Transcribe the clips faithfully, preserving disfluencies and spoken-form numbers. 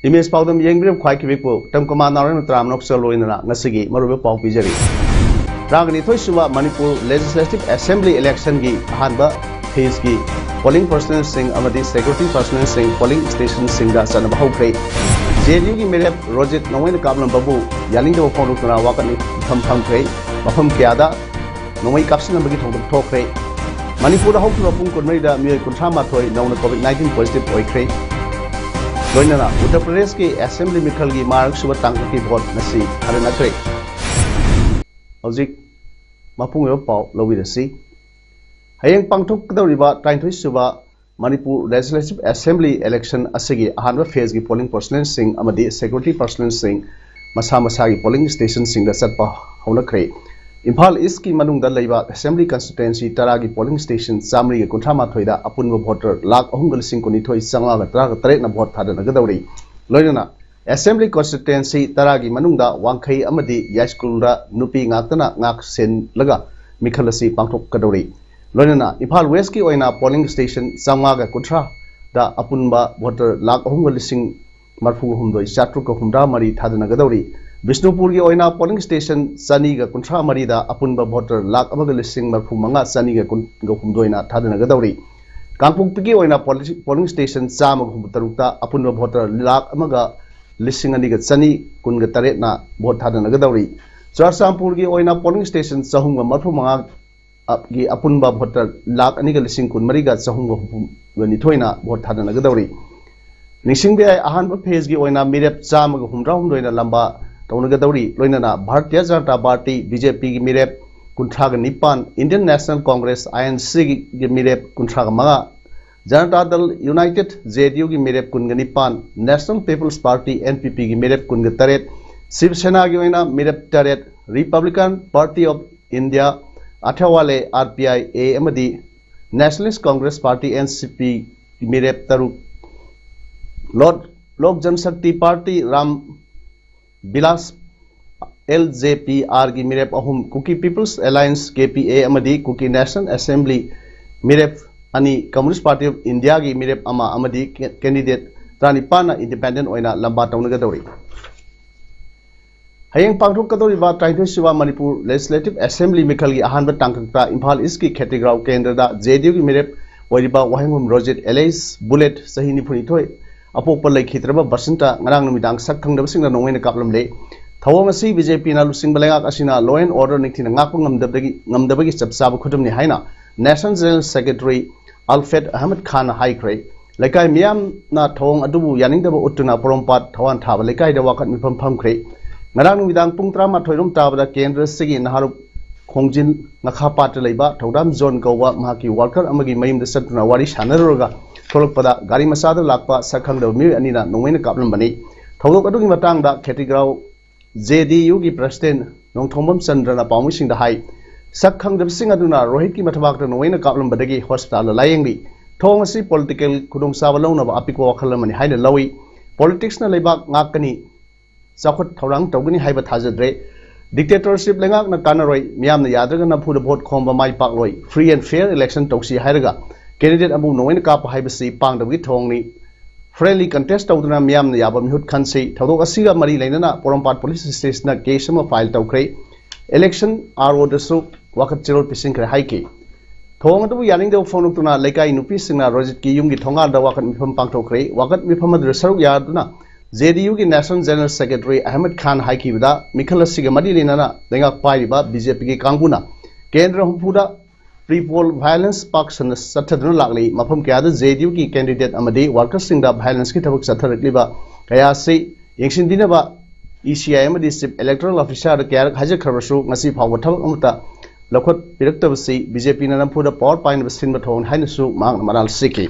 Image ꯄꯥꯎꯗꯝ ꯌꯦꯡꯕꯤꯔꯤꯕ ꯈ꯭ꯋꯥꯏ ꯈꯤꯕꯤꯛꯄꯨ ꯇꯝꯀꯃꯥ ꯅꯥꯎꯔꯦꯝꯅ ꯇꯔꯥꯃꯅꯣꯛꯆ ꯂꯣꯏꯅꯅ ꯉꯁꯤꯒꯤ ꯃꯔꯨꯑꯣꯏꯕ ꯄꯥꯎ ꯄꯤꯖꯔꯤ꯫ ꯇꯔꯥꯒ ꯅꯤꯊꯣꯏ ꯁꯨꯕ ꯃꯅꯤꯄꯨꯔ Legislative Assembly election ꯒꯤ ꯑꯍꯥꯟꯕ phase ꯀꯤ polling personnel ꯁꯤꯡ ꯑꯃꯗꯤ security personnel ꯁꯤꯡ polling station ꯁꯤꯡꯗ ꯆꯠꯅꯕ ꯍꯧꯈ꯭ꯔꯦ꯫ J N U ꯒꯤ ꯃꯤꯔꯦꯞ ꯔꯣꯖꯤꯠ ꯅꯣꯡꯃꯩꯅ ꯀꯥꯞꯂꯝꯕꯕꯨ ꯌꯥꯅꯤꯡꯗꯕ ꯐꯣꯡꯗꯣꯛꯇꯨꯅ ꯋꯥꯀꯠ ꯃꯤꯐꯝ ꯐꯝꯈ꯭ꯔꯦ꯫ ꯃꯐꯝ ꯀꯌꯥꯗ ꯅꯣꯡꯃꯩ ꯀꯥꯞꯁꯤꯟꯅꯕꯒꯤ ꯊꯧꯗꯣꯛ ꯊꯣꯛꯈ꯭ꯔꯦ꯫ ꯃꯅꯤꯄꯨꯔꯗ ꯍꯧꯈꯤꯕ ꯄꯨꯡ ꯀꯨꯟꯃꯔꯤꯗ ꯃꯤꯑꯣꯏ ꯀꯨꯟꯊ꯭ꯔꯥ ꯃꯥꯊꯣꯏ ꯅꯧꯅ COVID nineteen positive ꯑꯣꯏꯈ꯭ꯔꯦ꯫ ꯂꯣꯏꯅꯅ ꯎꯠꯇꯔ ꯄ꯭ꯔꯗꯦꯁꯀꯤ assembly ꯃꯤꯈꯜꯒꯤ ꯃꯉꯥꯔꯛ ꯁꯨꯕ ꯇꯥꯡꯀꯛꯀꯤ vote ꯉꯁꯤ ꯊꯥꯗꯅꯈ꯭ꯔꯦ꯫ ꯍꯧꯖꯤꯛ ꯃꯄꯨꯡ ꯑꯣꯏꯕ ꯄꯥꯎ ꯂꯧꯕꯤꯔꯁꯤ꯫ ꯍꯌꯦꯡ ꯄꯥꯡꯊꯣꯛꯀꯗꯧꯔꯤꯕ ꯇꯔꯥꯅꯤꯊꯣꯏ ꯁꯨꯕ ꯃꯅꯤꯄꯨꯔ Legislative Assembly election ꯑꯁꯤꯒꯤ ꯑꯍꯥꯟꯕ phase ꯀꯤ polling personnel ꯁꯤꯡ ꯑꯃꯗꯤ security personnel ꯁꯤꯡ ꯃꯁꯥ ꯃꯁꯥꯒꯤ polling station ꯁꯤꯡꯗ ꯆꯠꯄ ꯍꯧꯅꯈ꯭ꯔꯦ꯫ ꯏꯝꯐꯥꯜ East ꯀꯤ ꯃꯅꯨꯡꯗ ꯂꯩꯕ assembly constituency ꯇꯔꯥꯒꯤ polling station ꯆꯥꯃꯔꯤꯒ ꯀꯨꯟꯊ꯭ꯔꯥ ꯃꯥꯊꯣꯏꯗ ꯑꯄꯨꯟꯕ voter ꯂꯥꯈ ꯑꯍꯨꯝꯒ ꯂꯤꯁꯤꯡ ꯀꯨꯟꯅꯤꯊꯣꯏ ꯆꯥꯃꯉꯥꯒ ꯇꯔꯥꯒ ꯇꯔꯦꯠꯅ vote ꯊꯥꯗꯅꯒꯗꯧꯔꯤ꯫ ꯂꯣꯏꯅꯅ assembly constituency ꯇꯔꯥꯒꯤ ꯃꯅꯨꯡꯗ ꯋꯥꯡꯈꯩ ꯑꯃꯗꯤ ꯌꯥꯏꯁ꯭ꯀꯨꯜꯗ ꯅꯨꯄꯤ ꯉꯥꯛꯇꯅ ꯉꯥꯛ ꯁꯦꯜꯂꯒ ꯃꯤꯈꯜ ꯑꯁꯤ ꯄꯥꯡꯊꯣꯛꯀꯗꯧꯔꯤ꯫ ꯂꯣꯏꯅꯅ ꯏꯝꯐꯥꯜ West ꯀꯤ ꯑꯣꯏꯅ polling station ꯆꯥꯃꯉꯥꯒ ꯀꯨꯟꯊ꯭ꯔꯥꯗ ꯑꯄꯨꯟꯕ voter ꯂꯥꯈ ꯑꯍꯨꯝꯒ ꯂꯤꯁꯤꯡ ꯃꯔꯐꯨꯒ ꯍꯨꯝꯗꯣꯏ ꯆꯥꯇ꯭ꯔꯨꯛꯀ ꯍꯨꯝꯗ꯭ꯔꯥ ꯃꯔꯤ ꯊꯥꯗꯅꯒꯗꯧꯔꯤ꯫ ꯕꯤꯁꯅꯨꯄꯨꯔꯒꯤ ꯑꯣꯏꯅ polling station ꯆꯅꯤꯒ ꯀꯨꯟꯊ꯭ꯔꯥ ꯃꯔꯤꯗ ꯑꯄꯨꯟꯕ voter ꯂꯥꯈ ꯑꯃꯒ ꯂꯤꯁꯤꯡ ꯃꯔꯐꯨ ꯃꯉꯥ ꯆꯅꯤꯒ ꯀꯨꯟꯒ ꯍꯨꯝꯗꯣꯏꯅ ꯊꯥꯗꯅꯒꯗꯧꯔꯤ꯫ ꯀꯥꯡꯄꯣꯛꯄꯤꯒꯤ ꯑꯣꯏꯅ polling station ꯆꯥꯝꯃꯒ ꯍꯨꯝꯐꯨ ꯇꯔꯨꯛꯇ ꯑꯄꯨꯟꯕ voter ꯂꯥꯈ ꯑꯃꯒ ꯂꯤꯁꯤꯡ ꯑꯅꯤꯒ ꯆꯅꯤ ꯀꯨꯟꯒ ꯇꯔꯦꯠꯅ vote ꯊꯥꯗꯅꯒꯗꯧꯔꯤ꯫ ꯆꯨꯔꯥꯆꯥꯟꯄꯨꯔꯒꯤ ꯑꯣꯏꯅ polling station ꯆꯍꯨꯝꯒ ꯃꯔꯐꯨ ꯃꯉꯥ ꯒꯤ ꯑꯄꯨꯟꯕ voter ꯂꯥꯈ ꯑꯅꯤꯒ ꯂꯤꯁꯤꯡ ꯀꯨꯟꯃꯔꯤꯒ ꯆꯍꯨꯝꯒ ꯍꯨꯝꯐꯨꯒ ꯅꯤꯊꯣꯏꯅ vote ꯊꯥꯗꯅꯒꯗꯧꯔꯤ꯫ ꯅꯤꯡꯁꯤꯡꯕ ꯌꯥꯏ, ꯑꯍꯥꯟꯕ phase ꯀꯤ ꯑꯣꯏꯅ ꯃꯤꯔꯦꯞ ꯆꯥꯝꯃꯒ ꯍꯨꯝꯗ꯭ꯔꯥꯍꯨꯝꯗꯣꯏꯅ ꯂꯝꯕꯥ ꯇꯧꯅꯒꯗꯧꯔꯤ꯫ ꯂꯣꯏꯅꯅ Bharatiya Janata party, B J P ꯒꯤ ꯃꯤꯔꯦꯞ ꯀꯨꯟꯊ꯭ꯔꯥꯒ ꯅꯤꯄꯥꯟ, Indian National Congress, I N C ꯒꯤ ꯃꯤꯔꯦꯞ ꯀꯨꯟꯊ꯭ꯔꯥꯒ ꯃꯉꯥ, ꯖꯅꯇꯥ ꯗꯜ ꯌꯨꯅꯥꯏꯇꯦꯗ, ꯖꯦ ꯗꯤ ꯌꯨꯒꯤ ꯃꯤꯔꯦꯞ ꯀꯨꯟꯒ ꯅꯤꯄꯥꯟ, National People's Party, N P ꯄꯤꯒꯤ ꯃꯤꯔꯦꯞ ꯀꯨꯟꯒ ꯇꯔꯦꯠ, ꯁꯤꯕ ꯁꯦꯅꯥꯒꯤ ꯑꯣꯏꯅ ꯃꯤꯔꯦꯞ ꯇꯔꯦꯠ, ꯔꯤꯄꯕ꯭ꯂꯤꯀꯥꯟ ꯄꯥꯔꯇꯤ ꯑꯣꯐ ꯏꯟꯗꯤꯌꯥ, ꯑꯊꯋꯥꯂꯦ, ꯑꯥꯔ ꯄꯤ ꯑꯥꯏ ꯑꯦ, ꯑꯃꯗꯤ Nationalist Congress Party, N C P, ꯃꯤꯔꯦꯞ ꯇꯔꯨꯛ, Lok, Lok Janshakti Party, Ram Vilas, L J P ꯑꯥꯔꯒꯤ ꯃꯤꯔꯦꯞ ꯑꯍꯨꯝ, ꯀꯨꯀꯤ ꯄꯤꯄꯜꯁ ꯑꯦꯂꯥꯏꯟꯁ, ꯀꯦ ꯄꯤ ꯑꯦ, ꯑꯃꯗꯤ ꯀꯨꯀꯤ ꯅꯦꯁꯅꯦꯜ ꯑꯦꯁꯦꯝꯕ꯭ꯂꯤ ꯃꯤꯔꯦꯞ ꯑꯅꯤ, ꯀꯝꯌꯨꯅꯤꯁ ꯄꯥꯔꯇꯤ ꯑꯣꯐ ꯏꯟꯗꯤꯌꯥꯒꯤ ꯃꯤꯔꯦꯞ ꯑꯃ ꯑꯃꯗꯤ ꯀꯦ-, ꯀꯦꯟꯗꯤꯗꯦꯠ ꯇꯔꯥꯅꯤꯄꯥꯟꯅ ꯏꯟꯗꯤꯄꯦꯟꯗꯦꯟ ꯑꯣꯏꯅ ꯂꯝꯕꯥ ꯇꯧꯅꯒꯗꯧꯔꯤ꯫ ꯍꯌꯦꯡ ꯄꯥꯡꯊꯣꯛꯀꯗꯧꯔꯤꯕ ꯇꯔꯥꯅꯤꯊꯣꯏ ꯁꯨꯕ ꯃꯅꯤꯄꯨꯔ ꯂꯦꯖꯤꯁꯂꯦꯇꯤꯚ ꯑꯦꯁꯦꯝꯕ꯭ꯂꯤ ꯃꯤꯈꯜꯒꯤ ꯑꯍꯥꯟꯕ ꯇꯥꯡꯀꯛꯇ ꯏꯝꯐꯥꯜ ꯏꯁꯀꯤ ꯈꯦꯇ꯭ꯔꯤꯒꯥꯎ ꯀꯦꯟꯗ꯭ꯔꯗ ꯖꯦ ꯗꯤ ꯌꯨꯒꯤ ꯃꯤꯔꯦꯞ ꯑꯣꯏꯔꯤꯕ ꯋꯥꯍꯦꯡꯕꯝ ꯔꯣꯖꯤꯠ ꯑꯦꯂꯤꯁ ꯕꯨꯂꯦꯠ, ꯆꯍꯤ ꯅꯤꯐꯨꯅꯤꯊꯣꯏ, ꯑꯄꯣꯛꯄ ꯂꯩꯈꯤꯗ꯭ꯔꯕ ꯕꯁꯟꯇ ꯉꯔꯥꯡ ꯅꯨꯃꯤꯗꯥꯡ ꯁꯛ ꯈꯪꯗꯕꯁꯤꯡꯅ ꯅꯣꯡꯃꯩꯅ ꯀꯥꯞꯂꯝꯂꯦ꯫ ꯊꯧꯑꯣꯡ ꯑꯁꯤ ꯕꯤ ꯖꯦ ꯄꯤꯅ ꯂꯨꯆꯤꯡꯕ ꯂꯩꯉꯥꯛ ꯑꯁꯤꯅ law and order ꯅꯤꯡꯊꯤꯅ ꯉꯥꯛꯄ ꯉꯝꯗꯕꯗꯒꯤ, ꯉꯝꯗꯕꯒꯤ ꯆꯞ ꯆꯥꯕ ꯈꯨꯗꯝꯅꯤ ꯍꯥꯏꯅ national general secretary Alfred Ahmad ꯈꯥꯟꯅ ꯍꯥꯏꯈ꯭ꯔꯦ꯫ ꯂꯩꯀꯥꯏ ꯃꯤꯌꯥꯝꯅ ꯊꯧꯑꯣꯡ ꯑꯗꯨꯕꯨ ꯌꯥꯅꯤꯡꯗꯕ ꯎꯠꯇꯨꯅ ꯄꯣꯔꯣꯝꯄꯥꯠ ꯊꯋꯥꯟ ꯊꯥꯕ ꯂꯩꯀꯥꯏꯗ ꯋꯥꯀꯠ ꯃꯤꯐꯝ ꯐꯝꯈ꯭ꯔꯦ꯫ ꯉꯔꯥꯡ ꯅꯨꯃꯤꯗꯥꯡ ꯄꯨꯡ ꯇꯔꯥꯃꯥꯊꯣꯏ ꯔꯣꯝ ꯇꯥꯕꯗ ꯀꯦꯟꯗ꯭ꯔ ꯑꯁꯤꯒꯤ ꯅꯍꯥꯔꯨꯞ ꯈꯣꯡꯖꯤꯟ ꯉꯈꯥꯄꯥꯠꯇ ꯂꯩꯕ ꯊꯧꯗꯥꯝ ꯖꯣꯟ ꯀꯧꯕ ꯃꯍꯥꯛꯀꯤ ꯋꯥꯔꯀꯔ ꯑꯃꯒꯤ ꯃꯌꯨꯝꯗ ꯆꯠꯇꯨꯅ ꯋꯥꯔꯤ ꯁꯥꯟꯅꯔꯨꯔꯒ ꯊꯣꯛꯂꯛꯄꯗ ꯒꯥꯔꯤ ꯃꯆꯥꯗ ꯂꯥꯛꯄ ꯁꯛ ꯈꯪꯗꯕ ꯃꯤꯑꯣꯏ ꯑꯅꯤꯅ ꯅꯣꯡꯃꯩꯅ ꯀꯥꯞꯂꯝꯕꯅꯤ꯫ ꯊꯧꯗꯣꯛ ꯑꯗꯨꯒꯤ ꯃꯇꯥꯡꯗ ꯈꯦꯇ꯭ꯔꯤꯒꯥꯎ ꯖꯦ ꯗꯤ ꯌꯨꯒꯤ ꯄ꯭ꯔꯁꯤꯗꯦꯟ ꯅꯣꯡꯊꯣꯝꯕꯝ ꯆꯟꯗ꯭ꯔꯅ ꯄꯥꯎꯃꯤꯁꯤꯡꯗ ꯍꯥꯏ, ꯁꯛ ꯈꯪꯗꯕꯁꯤꯡ ꯑꯗꯨꯅ ꯔꯣꯍꯤꯠꯀꯤ ꯃꯊꯕꯥꯛꯇ ꯅꯣꯡꯃꯩꯅ ꯀꯥꯞꯂꯝꯕꯗꯒꯤ ꯍꯣꯁꯄꯤꯇꯥꯜꯗ ꯂꯥꯌꯦꯡꯂꯤ꯫ ꯊꯧꯑꯣꯡ ꯑꯁꯤ ꯄꯣꯂꯤꯇꯤꯀꯦꯜ ꯈꯨꯗꯣꯡꯆꯥꯕ ꯂꯧꯅꯕ ꯑꯄꯤꯛꯄ ꯋꯥꯈꯜ ꯑꯃꯅꯤ ꯍꯥꯏꯅ ꯂꯧꯏ꯫ ꯄꯣꯂꯤꯇꯤꯛꯁꯅ ꯂꯩꯕꯥꯛ ꯉꯥꯛꯀꯅꯤ, ꯆꯥꯎꯈꯠ ꯊꯧꯔꯥꯡ ꯇꯧꯒꯅꯤ ꯍꯥꯏꯕ ꯊꯥꯖꯗ꯭ꯔꯦ꯫ ꯗꯤꯛꯇꯦꯇꯔꯁꯤꯞ ꯂꯩꯉꯥꯛꯅ ꯀꯥꯟꯅꯔꯣꯏ, ꯃꯤꯌꯥꯝꯅ ꯌꯥꯗ꯭ꯔꯒ ꯅꯝꯐꯨꯗ ꯚꯣꯠ ꯈꯣꯝꯕ ꯃꯥꯏ ꯄꯥꯛꯂꯣꯏ, ꯐ꯭ꯔꯤ ꯑꯦꯟ ꯐꯤꯌꯔ ꯏꯂꯦꯛꯁꯟ ꯇꯧꯁꯤ ꯍꯥꯏꯔꯒ ꯀꯦꯟꯗꯤꯗꯦꯠ ꯑꯃꯕꯨ ꯅꯣꯡꯃꯩꯅ ꯀꯥꯞꯄ ꯍꯥꯏꯕꯁꯤ ꯄꯥꯡꯗꯕꯒꯤ ꯊꯧꯑꯣꯡꯅꯤ꯫ ꯐ꯭ꯔꯦꯟꯂꯤ ꯀꯟꯇꯦꯁ ꯇꯧꯗꯨꯅ ꯃꯤꯌꯥꯝꯅ ꯌꯥꯕ ꯃꯤꯍꯨꯠ ꯈꯟꯁꯤ꯫ ꯊꯧꯗꯣꯛ ꯑꯁꯤꯒ ꯃꯔꯤ ꯂꯩꯅꯅ ꯄꯣꯔꯣꯝꯄꯥꯠ ꯄꯨꯂꯤꯁ ꯁ꯭ꯇꯦꯁꯟꯗ ꯀꯦꯁ ꯑꯃ ꯐꯥꯏꯜ ꯇꯧꯈ꯭ꯔꯦ꯫ ꯏꯂꯦꯛꯁꯟ ꯑꯥꯔ ꯑꯣꯗꯁꯨ ꯋꯥꯀꯠ ꯆꯦꯔꯣꯜ ꯄꯤꯁꯤꯟꯈ꯭ꯔꯦ ꯍꯥꯏꯈꯤ꯫ ꯊꯧꯑꯣꯡ ꯑꯗꯨꯕꯨ ꯌꯥꯅꯤꯡꯗꯕ ꯐꯣꯡꯗꯣꯛꯇꯨꯅ ꯂꯩꯀꯥꯏ ꯅꯨꯄꯤꯁꯤꯡꯅ ꯔꯣꯖꯤꯠꯀꯤ ꯌꯨꯝꯒꯤ ꯊꯣꯡꯒꯥꯜꯗ ꯋꯥꯀꯠ ꯃꯤꯐꯝ ꯄꯥꯡꯊꯣꯛꯈ꯭ꯔꯦ꯫ ꯋꯥꯀꯠ ꯃꯤꯐꯝ ꯑꯗꯨꯗ ꯁꯔꯨꯛ ꯌꯥꯗꯨꯅ ꯖꯦ ꯗꯤ ꯌꯨꯒꯤ ꯅꯦꯁꯅꯦꯜ ꯖꯦꯅꯔꯦꯜ ꯁꯦꯀ꯭ꯔꯦꯇꯔꯤ ꯑꯍꯃꯗ ꯈꯥꯟ ꯍꯥꯏꯈꯤꯕꯗ, ꯃꯤꯈꯜ ꯑꯁꯤꯒ ꯃꯔꯤ ꯂꯩꯅꯅ ꯂꯩꯉꯥꯛ ꯄꯥꯏꯔꯤꯕ ꯕꯤ ꯖꯦ ꯄꯤꯒꯤ ꯀꯥꯡꯕꯨꯅ ꯀꯦꯟꯗ꯭ꯔ ꯍꯨꯝꯐꯨꯗ ꯄ꯭ꯔꯤ ꯄꯣꯜ ꯚꯥꯏꯑꯣꯂꯦꯟꯁ ꯄꯥꯛ ꯁꯟꯅ ꯆꯠꯊꯗꯨꯅ ꯂꯥꯛꯂꯤ꯫ ꯃꯐꯝ ꯀꯌꯥꯗ ꯖꯦ ꯗꯤ ꯌꯨꯒꯤ ꯀꯦꯟꯗꯤꯗꯦꯠ ꯑꯃꯗꯤ ꯋꯥꯔꯀꯔꯁꯤꯡꯗ ꯚꯥꯏꯑꯣꯂꯦꯟꯁꯀꯤ ꯊꯕꯛ ꯆꯠꯊꯔꯛꯂꯤꯕ ꯀꯌꯥ ꯑꯁꯤ ꯌꯦꯡꯁꯤꯟꯕꯤꯅꯕ ꯏ ꯁꯤ ꯑꯥꯏ ꯑꯃꯗꯤ ꯆꯤꯐ ꯏꯂꯦꯛꯇꯣꯔꯦꯜ ꯑꯣꯐꯤꯁꯥꯔꯗ ꯀꯌꯥꯔꯛ ꯍꯥꯏꯖꯈ꯭ꯔꯕꯁꯨ ꯉꯁꯤ ꯐꯥꯎꯕ ꯊꯕꯛ ꯑꯃꯠꯇ ꯂꯧꯈꯠꯄꯤꯔꯛꯇꯕꯁꯤ ꯕꯤ ꯖꯦ ꯄꯤꯅ ꯅꯝꯐꯨꯗ ꯄꯋꯥꯔ ꯄꯥꯏꯅꯕ ꯁꯤꯟꯕ ꯊꯧꯑꯣꯡꯅꯤ ꯍꯥꯏꯅꯁꯨ ꯃꯍꯥꯛꯅ ꯃꯔꯥꯜ ꯁꯤꯈꯤ꯫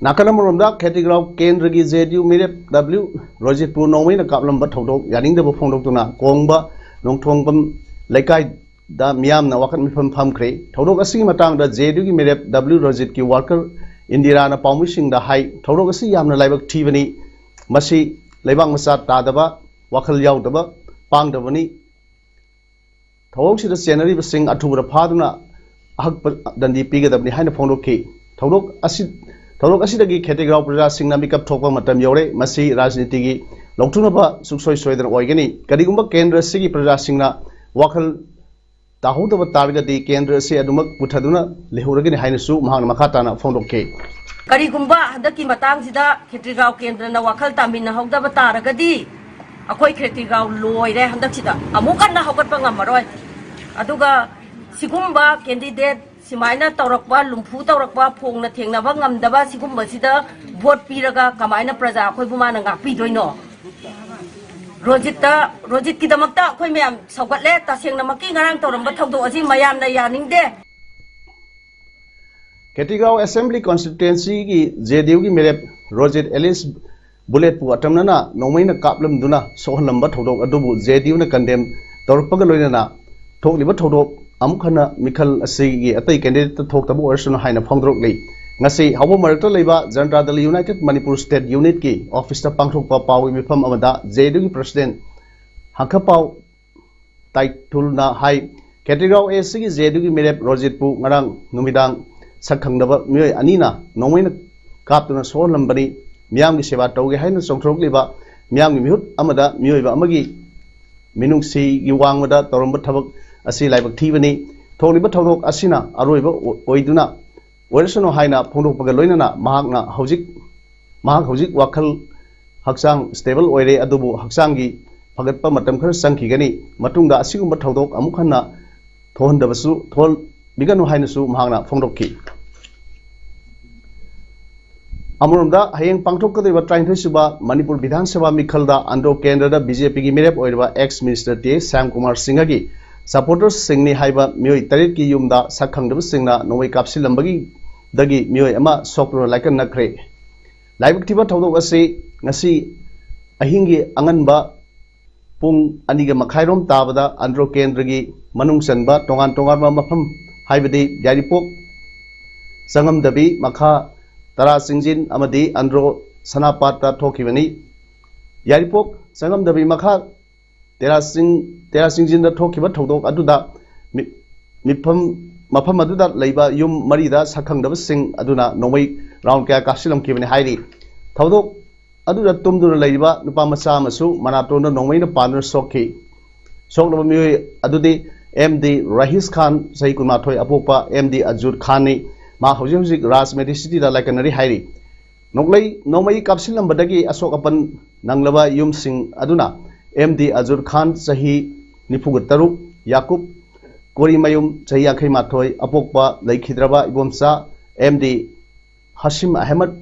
ꯅꯥꯀꯜ ꯑꯃꯔꯣꯝꯗ ꯈꯦꯇ꯭ꯔꯤꯒꯥꯎ ꯀꯦꯟꯗ꯭ꯔꯒꯤ ꯖꯦ ꯑꯦꯟ ꯌꯨ ꯃꯤꯔꯦꯞ ꯗꯕ꯭ꯂꯤꯎ ꯔꯣꯖꯤꯠꯄꯨ ꯅꯣꯡꯃꯩꯅ ꯀꯥꯞꯂꯝꯕ ꯊꯧꯗꯣꯛ ꯌꯥꯅꯤꯡꯗꯕ ꯐꯣꯡꯗꯣꯛꯇꯨꯅ ꯀꯣꯡꯕ ꯅꯣꯡꯊꯣꯡꯕꯝ ꯂꯩꯀꯥꯏꯗ ꯃꯤꯌꯥꯝꯅ ꯋꯥꯀꯠ ꯃꯤꯐꯝ ꯐꯝꯈ꯭ꯔꯦ꯫ ꯊꯧꯗꯣꯛ ꯑꯁꯤꯒꯤ ꯃꯇꯥꯡꯗ ꯖꯦ ꯑꯦꯟ ꯌꯨꯒꯤ ꯃꯤꯔꯦꯞ ꯗꯕ꯭ꯂꯤꯎ ꯔꯣꯖꯤꯠꯀꯤ ꯋꯥꯔꯀꯔ ꯏꯟꯗꯤꯔꯥꯅ ꯄꯥꯎꯃꯤꯁꯤꯡꯗ ꯍꯥꯏ, ꯊꯧꯗꯣꯛ ꯑꯁꯤ ꯌꯥꯝꯅ ꯂꯥꯏꯕꯛ ꯊꯤꯕꯅꯤ, ꯃꯁꯤ ꯂꯩꯕꯥꯛ ꯃꯆꯥ ꯇꯥꯗꯕ, ꯋꯥꯈꯜ ꯌꯥꯎꯗꯕ, ꯄꯥꯡꯗꯕꯅꯤ꯫ ꯊꯧꯑꯣꯡꯁꯤꯗ ꯆꯦꯟꯅꯔꯤꯕꯁꯤꯡ ꯑꯊꯨꯕꯗ ꯐꯥꯗꯨꯅ ꯑꯍꯛꯄ ꯗꯟꯗꯤ ꯄꯤꯒꯗꯕꯅꯤ ꯍꯥꯏꯅ ꯐꯣꯡꯗꯣꯛꯈꯤ꯫ ꯊꯧꯗꯣꯛ ꯑꯁꯤ, ꯊꯧꯗꯣꯛ ꯑꯁꯤꯗꯒꯤ ꯈꯦꯇ꯭ꯔꯤꯒꯥꯎ ꯄ꯭ꯔꯖꯥꯁꯤꯡꯅ ꯃꯤꯀꯞ ꯊꯣꯛꯄ ꯃꯇꯝ ꯌꯧꯔꯦ꯫ ꯃꯁꯤ ꯔꯥꯖꯅꯤꯇꯤꯒꯤ ꯂꯧꯊꯣꯛꯅꯕ ꯁꯨꯡꯁꯣꯏ ꯁꯣꯏꯗꯅ ꯑꯣꯏꯒꯅꯤ꯫ ꯀꯔꯤꯒꯨꯝꯕ ꯀꯦꯟꯗ꯭ꯔ ꯑꯁꯤꯒꯤ ꯄ꯭ꯔꯖꯥꯁꯤꯡꯅ ꯋꯥꯈꯜ ꯇꯥꯍꯧꯗꯕ ꯇꯥꯔꯒꯗꯤ ꯀꯦꯟꯗ꯭ꯔ ꯑꯁꯤ ꯑꯗꯨꯃꯛ ꯄꯨꯊꯗꯨꯅ ꯂꯩꯍꯧꯔꯒꯅꯤ ꯍꯥꯏꯅꯁꯨ ꯃꯍꯥꯛꯅ ꯃꯈꯥ ꯇꯥꯅ ꯐꯣꯡꯗꯣꯛꯈꯤ꯫ ꯀꯔꯤꯒꯨꯝꯕ ꯍꯟꯗꯛꯀꯤ ꯃꯇꯥꯡꯁꯤꯗ ꯈꯦꯇ꯭ꯔꯤꯒꯥꯎ ꯀꯦꯟꯗ꯭ꯔꯅ ꯋꯥꯈꯜ ꯇꯥꯃꯤꯟꯅꯍꯧꯗꯕ ꯇꯥꯔꯒꯗꯤ ꯑꯩꯈꯣꯏ ꯈꯦꯇ꯭ꯔꯤꯒꯥꯎ ꯂꯣꯏꯔꯦ꯫ ꯍꯟꯗꯛꯁꯤꯗ ꯑꯃꯨꯛ ꯍꯟꯅ ꯍꯧꯒꯠꯄ ꯉꯝꯃꯔꯣꯏ꯫ ꯑꯗꯨꯒ ꯁꯤꯒꯨꯝꯕ ꯀꯦꯟꯗꯤꯗꯦꯠ ꯁꯨꯃꯥꯏꯅ ꯇꯧꯔꯛꯄ, ꯂꯨꯝꯐꯨ ꯇꯧꯔꯛꯄ, ꯐꯣꯡꯅ ꯊꯦꯡꯅꯕ ꯉꯝꯗꯕ ꯁꯤꯒꯨꯝꯕꯁꯤꯗ ꯚꯣꯠ ꯄꯤꯔꯒ ꯀꯃꯥꯏꯅ ꯄ꯭ꯔꯖꯥ ꯑꯩꯈꯣꯏꯕꯨ ꯃꯥꯅ ꯉꯥꯛꯄꯤꯗꯣꯏꯅꯣ? ꯔꯣꯖꯤꯠꯇ, ꯔꯣꯖꯤꯠꯀꯤꯗꯃꯛꯇ ꯑꯩꯈꯣꯏ ꯃꯌꯥꯝ ꯁꯧꯒꯠꯂꯦ꯫ ꯇꯁꯦꯡꯅꯃꯛꯀꯤ ꯉꯔꯥꯡ ꯇꯧꯔꯝꯕ ꯊꯧꯗꯣꯛ ꯑꯁꯤ ꯃꯌꯥꯝꯅ ꯌꯥꯅꯤꯡꯗꯦ꯫ ꯈꯦꯇ꯭ꯔꯤꯒꯥꯎ ꯑꯦꯁꯦꯝꯕ꯭ꯂꯤ ꯀꯣꯟꯁꯇꯤꯇ꯭ꯋꯦꯟꯁꯤꯒꯤ ꯖꯦ ꯑꯦꯟ ꯌꯨꯒꯤ ꯃꯤꯔꯦꯞ ꯔꯣꯖꯤꯠ ꯑꯦꯂꯤꯁ ꯕꯨꯂꯦꯠꯄꯨ ꯑꯇꯝꯅꯅ ꯅꯣꯡꯃꯩꯅ ꯀꯥꯞꯂꯝꯗꯨꯅ ꯁꯣꯛꯍꯜꯂꯝꯕ ꯊꯧꯗꯣꯛ ꯑꯗꯨꯕꯨ ꯖꯦ ꯑꯦꯟ ꯌꯨꯅ ꯀꯟꯗꯦꯝ ꯇꯧꯔꯛꯄꯒ ꯂꯣꯏꯅꯅ ꯊꯣꯛꯂꯤꯕ ꯊꯧꯗꯣꯛ ꯑꯃꯨꯛ ꯍꯟꯅ ꯃꯤꯈꯜ ꯑꯁꯤꯒꯤ ꯑꯇꯩ ꯀꯦꯟꯗꯤꯗꯦꯠꯇ ꯊꯣꯛꯇꯕ ꯑꯣꯏꯔꯁꯅꯨ ꯍꯥꯏꯅ ꯐꯣꯡꯗꯣꯔꯛꯂꯤ꯫ ꯉꯁꯤ ꯍꯧꯕ ꯃꯔꯛꯇ ꯂꯩꯕ ꯖꯅꯇꯥ ꯗꯜ ꯌꯨꯅꯥꯏꯇꯦꯗ ꯃꯅꯤꯄꯨꯔ ꯁ꯭ꯇꯦꯠ ꯌꯨꯅꯤꯠꯀꯤ ꯑꯣꯐꯤꯁꯇ ꯄꯥꯡꯊꯣꯛꯄ ꯄꯥꯎꯒꯤ ꯃꯤꯐꯝ ꯑꯃꯗ ꯖꯦ ꯑꯦꯟ ꯌꯨꯒꯤ ꯄ꯭ꯔꯁꯤꯗꯦꯟ ꯍꯪꯀꯄꯥꯎ ꯇꯥꯏꯊꯨꯜꯅ ꯍꯥꯏ, ꯈꯦꯇ꯭ꯔꯤꯒꯥꯎ ꯑꯦꯁ ꯁꯤꯒꯤ ꯖꯦ ꯑꯦꯟ ꯌꯨꯒꯤ ꯃꯤꯔꯦꯞ ꯔꯣꯖꯤꯠꯄꯨ ꯉꯔꯥꯡ ꯅꯨꯃꯤꯗꯥꯡ ꯁꯛ ꯈꯪꯗꯕ ꯃꯤꯑꯣꯏ ꯑꯅꯤꯅ ꯅꯣꯡꯃꯩꯅ ꯀꯥꯞꯇꯨꯅ ꯁꯣꯛꯍꯜꯂꯝꯕꯅꯤ꯫ ꯃꯤꯌꯥꯝꯒꯤ ꯁꯦꯕꯥ ꯇꯧꯒꯦ ꯍꯥꯏꯅ ꯆꯣꯡꯊꯣꯔꯛꯂꯤꯕ ꯃꯤꯌꯥꯝꯒꯤ ꯃꯤꯍꯨꯠ ꯑꯃꯗ ꯃꯤꯑꯣꯏꯕ ꯑꯃꯒꯤ ꯃꯤꯅꯨꯡꯁꯤꯒꯤ ꯋꯥꯡꯃꯗ ꯇꯧꯔꯝꯕ ꯊꯕꯛ ꯑꯁꯤ ꯂꯥꯏꯕꯛ ꯊꯤꯕꯅꯤ꯫ ꯊꯣꯛꯂꯤꯕ ꯊꯧꯗꯣꯛ ꯑꯁꯤꯅ ꯑꯔꯣꯏꯕ ꯑꯣꯏꯗꯨꯅ ꯑꯣꯏꯔꯁꯅꯨ ꯍꯥꯏꯅ ꯐꯣꯡꯗꯣꯛꯄꯒ ꯂꯣꯏꯅꯅ ꯃꯍꯥꯛꯅ ꯍꯧꯖꯤꯛ, ꯃꯍꯥꯛ ꯍꯧꯖꯤꯛ ꯋꯥꯈꯜ, ꯍꯛꯆꯥꯡ ꯁ꯭ꯇꯦꯕꯜ ꯑꯣꯏꯔꯦ, ꯑꯗꯨꯕꯨ ꯍꯛꯆꯥꯡꯒꯤ ꯐꯒꯠꯄ ꯃꯇꯝ ꯈꯔ ꯆꯪꯈꯤꯒꯅꯤ꯫ ꯃꯇꯨꯡꯗ ꯑꯁꯤꯒꯨꯝꯕ ꯊꯧꯗꯣꯛ ꯑꯃꯨꯛ ꯍꯟꯅ ꯊꯣꯛꯍꯟꯗꯕꯁꯨ, ꯊꯣꯛꯍꯟꯕꯤꯒꯅꯨ ꯍꯥꯏꯅꯁꯨ ꯃꯍꯥꯛꯅ ꯐꯣꯡꯗꯣꯛꯈꯤ꯫ ꯑꯃꯔꯣꯝꯗ, ꯍꯌꯦꯡ ꯄꯥꯡꯊꯣꯛꯀꯗꯧꯔꯤꯕ ꯇꯔꯥꯅꯤꯊꯣꯏ ꯁꯨꯕ ꯃꯅꯤꯄꯨꯔ ꯕꯤꯙꯥꯟ ꯁꯚꯥ ꯃꯤꯈꯜꯗ ꯑꯟꯗ꯭ꯔꯣ ꯀꯦꯟꯗ꯭ꯔꯗ ꯕꯤ ꯖꯦ ꯄꯤꯒꯤ ꯃꯤꯔꯦꯞ ꯑꯣꯏꯔꯤꯕ ꯑꯦꯛꯁ ꯃꯤꯅꯤꯁꯇꯔ ꯇꯤ ꯑꯦꯁ ꯁ꯭ꯌꯥꯝ ꯀꯨꯃꯥꯔ ꯁꯤꯡꯍꯒꯤ ꯁꯄꯣꯔꯇꯔꯁꯤꯡꯅꯤ ꯍꯥꯏꯕ ꯃꯤꯑꯣꯏ ꯇꯔꯦꯠꯀꯤ ꯌꯨꯝꯗ ꯁꯛꯈꯪꯗꯕꯁꯤꯡꯅ ꯅꯣꯡꯃꯩ ꯀꯥꯞꯁꯤꯜꯂꯝꯕꯒꯤꯗꯒꯤ ꯃꯤꯑꯣꯏ ꯑꯃ ꯁꯣꯛꯇꯨꯅ ꯂꯥꯏꯀꯠꯅꯈ꯭ꯔꯦ꯫ ꯂꯥꯏꯕꯛ ꯊꯤꯕ ꯊꯧꯗꯣꯛ ꯑꯁꯤ ꯉꯁꯤ ꯑꯍꯤꯡꯒꯤ ꯑꯉꯟꯕ ꯄꯨꯡ ꯑꯅꯤꯒ ꯃꯈꯥꯏꯔꯣꯝ ꯇꯥꯕꯗ ꯑꯟꯗ꯭ꯔꯣ ꯀꯦꯟꯗ꯭ꯔꯒꯤ ꯃꯅꯨꯡ ꯆꯟꯕ ꯇꯣꯉꯥꯟ ꯇꯣꯉꯥꯟꯕ ꯃꯐꯝ, ꯍꯥꯏꯕꯗꯤ ꯌꯥꯏꯔꯤꯄꯣꯛ, ꯆꯪꯉꯝꯗꯕꯤ ꯃꯈꯥ, ꯇꯔꯥ ꯆꯤꯡꯖꯤꯟ ꯑꯃꯗꯤ ꯑꯟꯗ꯭ꯔꯣ ꯁꯅꯥꯄꯥꯠꯇ ꯊꯣꯛꯈꯤꯕꯅꯤ꯫ ꯌꯥꯏꯔꯤꯄꯣꯛ ꯆꯪꯉꯝꯗꯕꯤ ꯃꯈꯥ ꯇꯦꯔꯥ ꯆꯤꯡ, ꯇꯦꯔꯥ ꯆꯤꯡꯖꯤꯟꯗ ꯊꯣꯛꯈꯤꯕ ꯊꯧꯗꯣꯛ ꯑꯗꯨꯗ ꯃꯤ-, ꯃꯤꯐꯝ, ꯃꯐꯝ ꯑꯗꯨꯗ ꯂꯩꯕ ꯌꯨꯝ ꯃꯔꯤꯗ ꯁꯛꯈꯪꯗꯕꯁꯤꯡ ꯑꯗꯨꯅ ꯅꯣꯡꯃꯩ ꯔꯥꯎꯟ ꯀꯌꯥ ꯀꯥꯞꯁꯤꯜꯂꯝꯈꯤꯕꯅꯤ ꯍꯥꯏꯔꯤ꯫ ꯊꯧꯗꯣꯛ ꯑꯗꯨꯗ ꯇꯨꯝꯗꯨꯅ ꯂꯩꯔꯤꯕ ꯅꯨꯄꯥ ꯃꯆꯥ ꯑꯃꯁꯨ ꯃꯅꯥꯇꯣꯟꯗ ꯅꯣꯡꯃꯩꯅ ꯄꯥꯟꯗꯨꯅ ꯁꯣꯛꯈꯤ꯫ ꯁꯣꯛꯂꯕ ꯃꯤꯑꯣꯏ ꯑꯗꯨꯗꯤ ꯑꯦꯝ ꯗꯤ ꯔꯥꯍꯤꯁ ꯈꯥꯟ, ꯆꯍꯤ ꯀꯨꯟꯃꯥꯊꯣꯏ, ꯑꯄꯣꯛꯄ ꯑꯦꯝ ꯗꯤ ꯑꯖꯨꯠ ꯈꯥꯟꯅꯤ꯫ ꯃꯥ ꯍꯧꯖꯤꯛ ꯍꯧꯖꯤꯛ ꯔꯥꯖ ꯃꯦꯗꯤꯁꯤꯇꯤꯗ ꯂꯥꯏꯀꯠꯅꯔꯤ ꯍꯥꯏꯔꯤ꯫ ꯅꯣꯡꯂꯩ-, ꯅꯣꯡꯃꯩ ꯀꯥꯞꯁꯤꯜꯂꯝꯕꯗꯒꯤ ꯑꯁꯣꯛ ꯑꯄꯟ ꯅꯪꯂꯕ ꯌꯨꯝꯁꯤꯡ ꯑꯗꯨꯅ ꯑꯦꯝ ꯗꯤ ꯑꯖꯨꯠ ꯈꯥꯟ, ꯆꯍꯤ ꯅꯤꯐꯨꯒ ꯇꯔꯨꯛ, ꯌꯥꯀꯨꯞ ꯀꯣꯔꯤꯃꯌꯨꯝ, ꯆꯍꯤ ꯌꯥꯡꯈꯩ ꯃꯥꯊꯣꯏ, ꯑꯄꯣꯛꯄ ꯂꯩꯈꯤꯗ꯭ꯔꯕ ꯏꯕꯣꯝꯆꯥ ꯑꯦꯝ ꯗꯤ ꯍꯥꯁꯤꯝ ꯑꯍꯃꯗ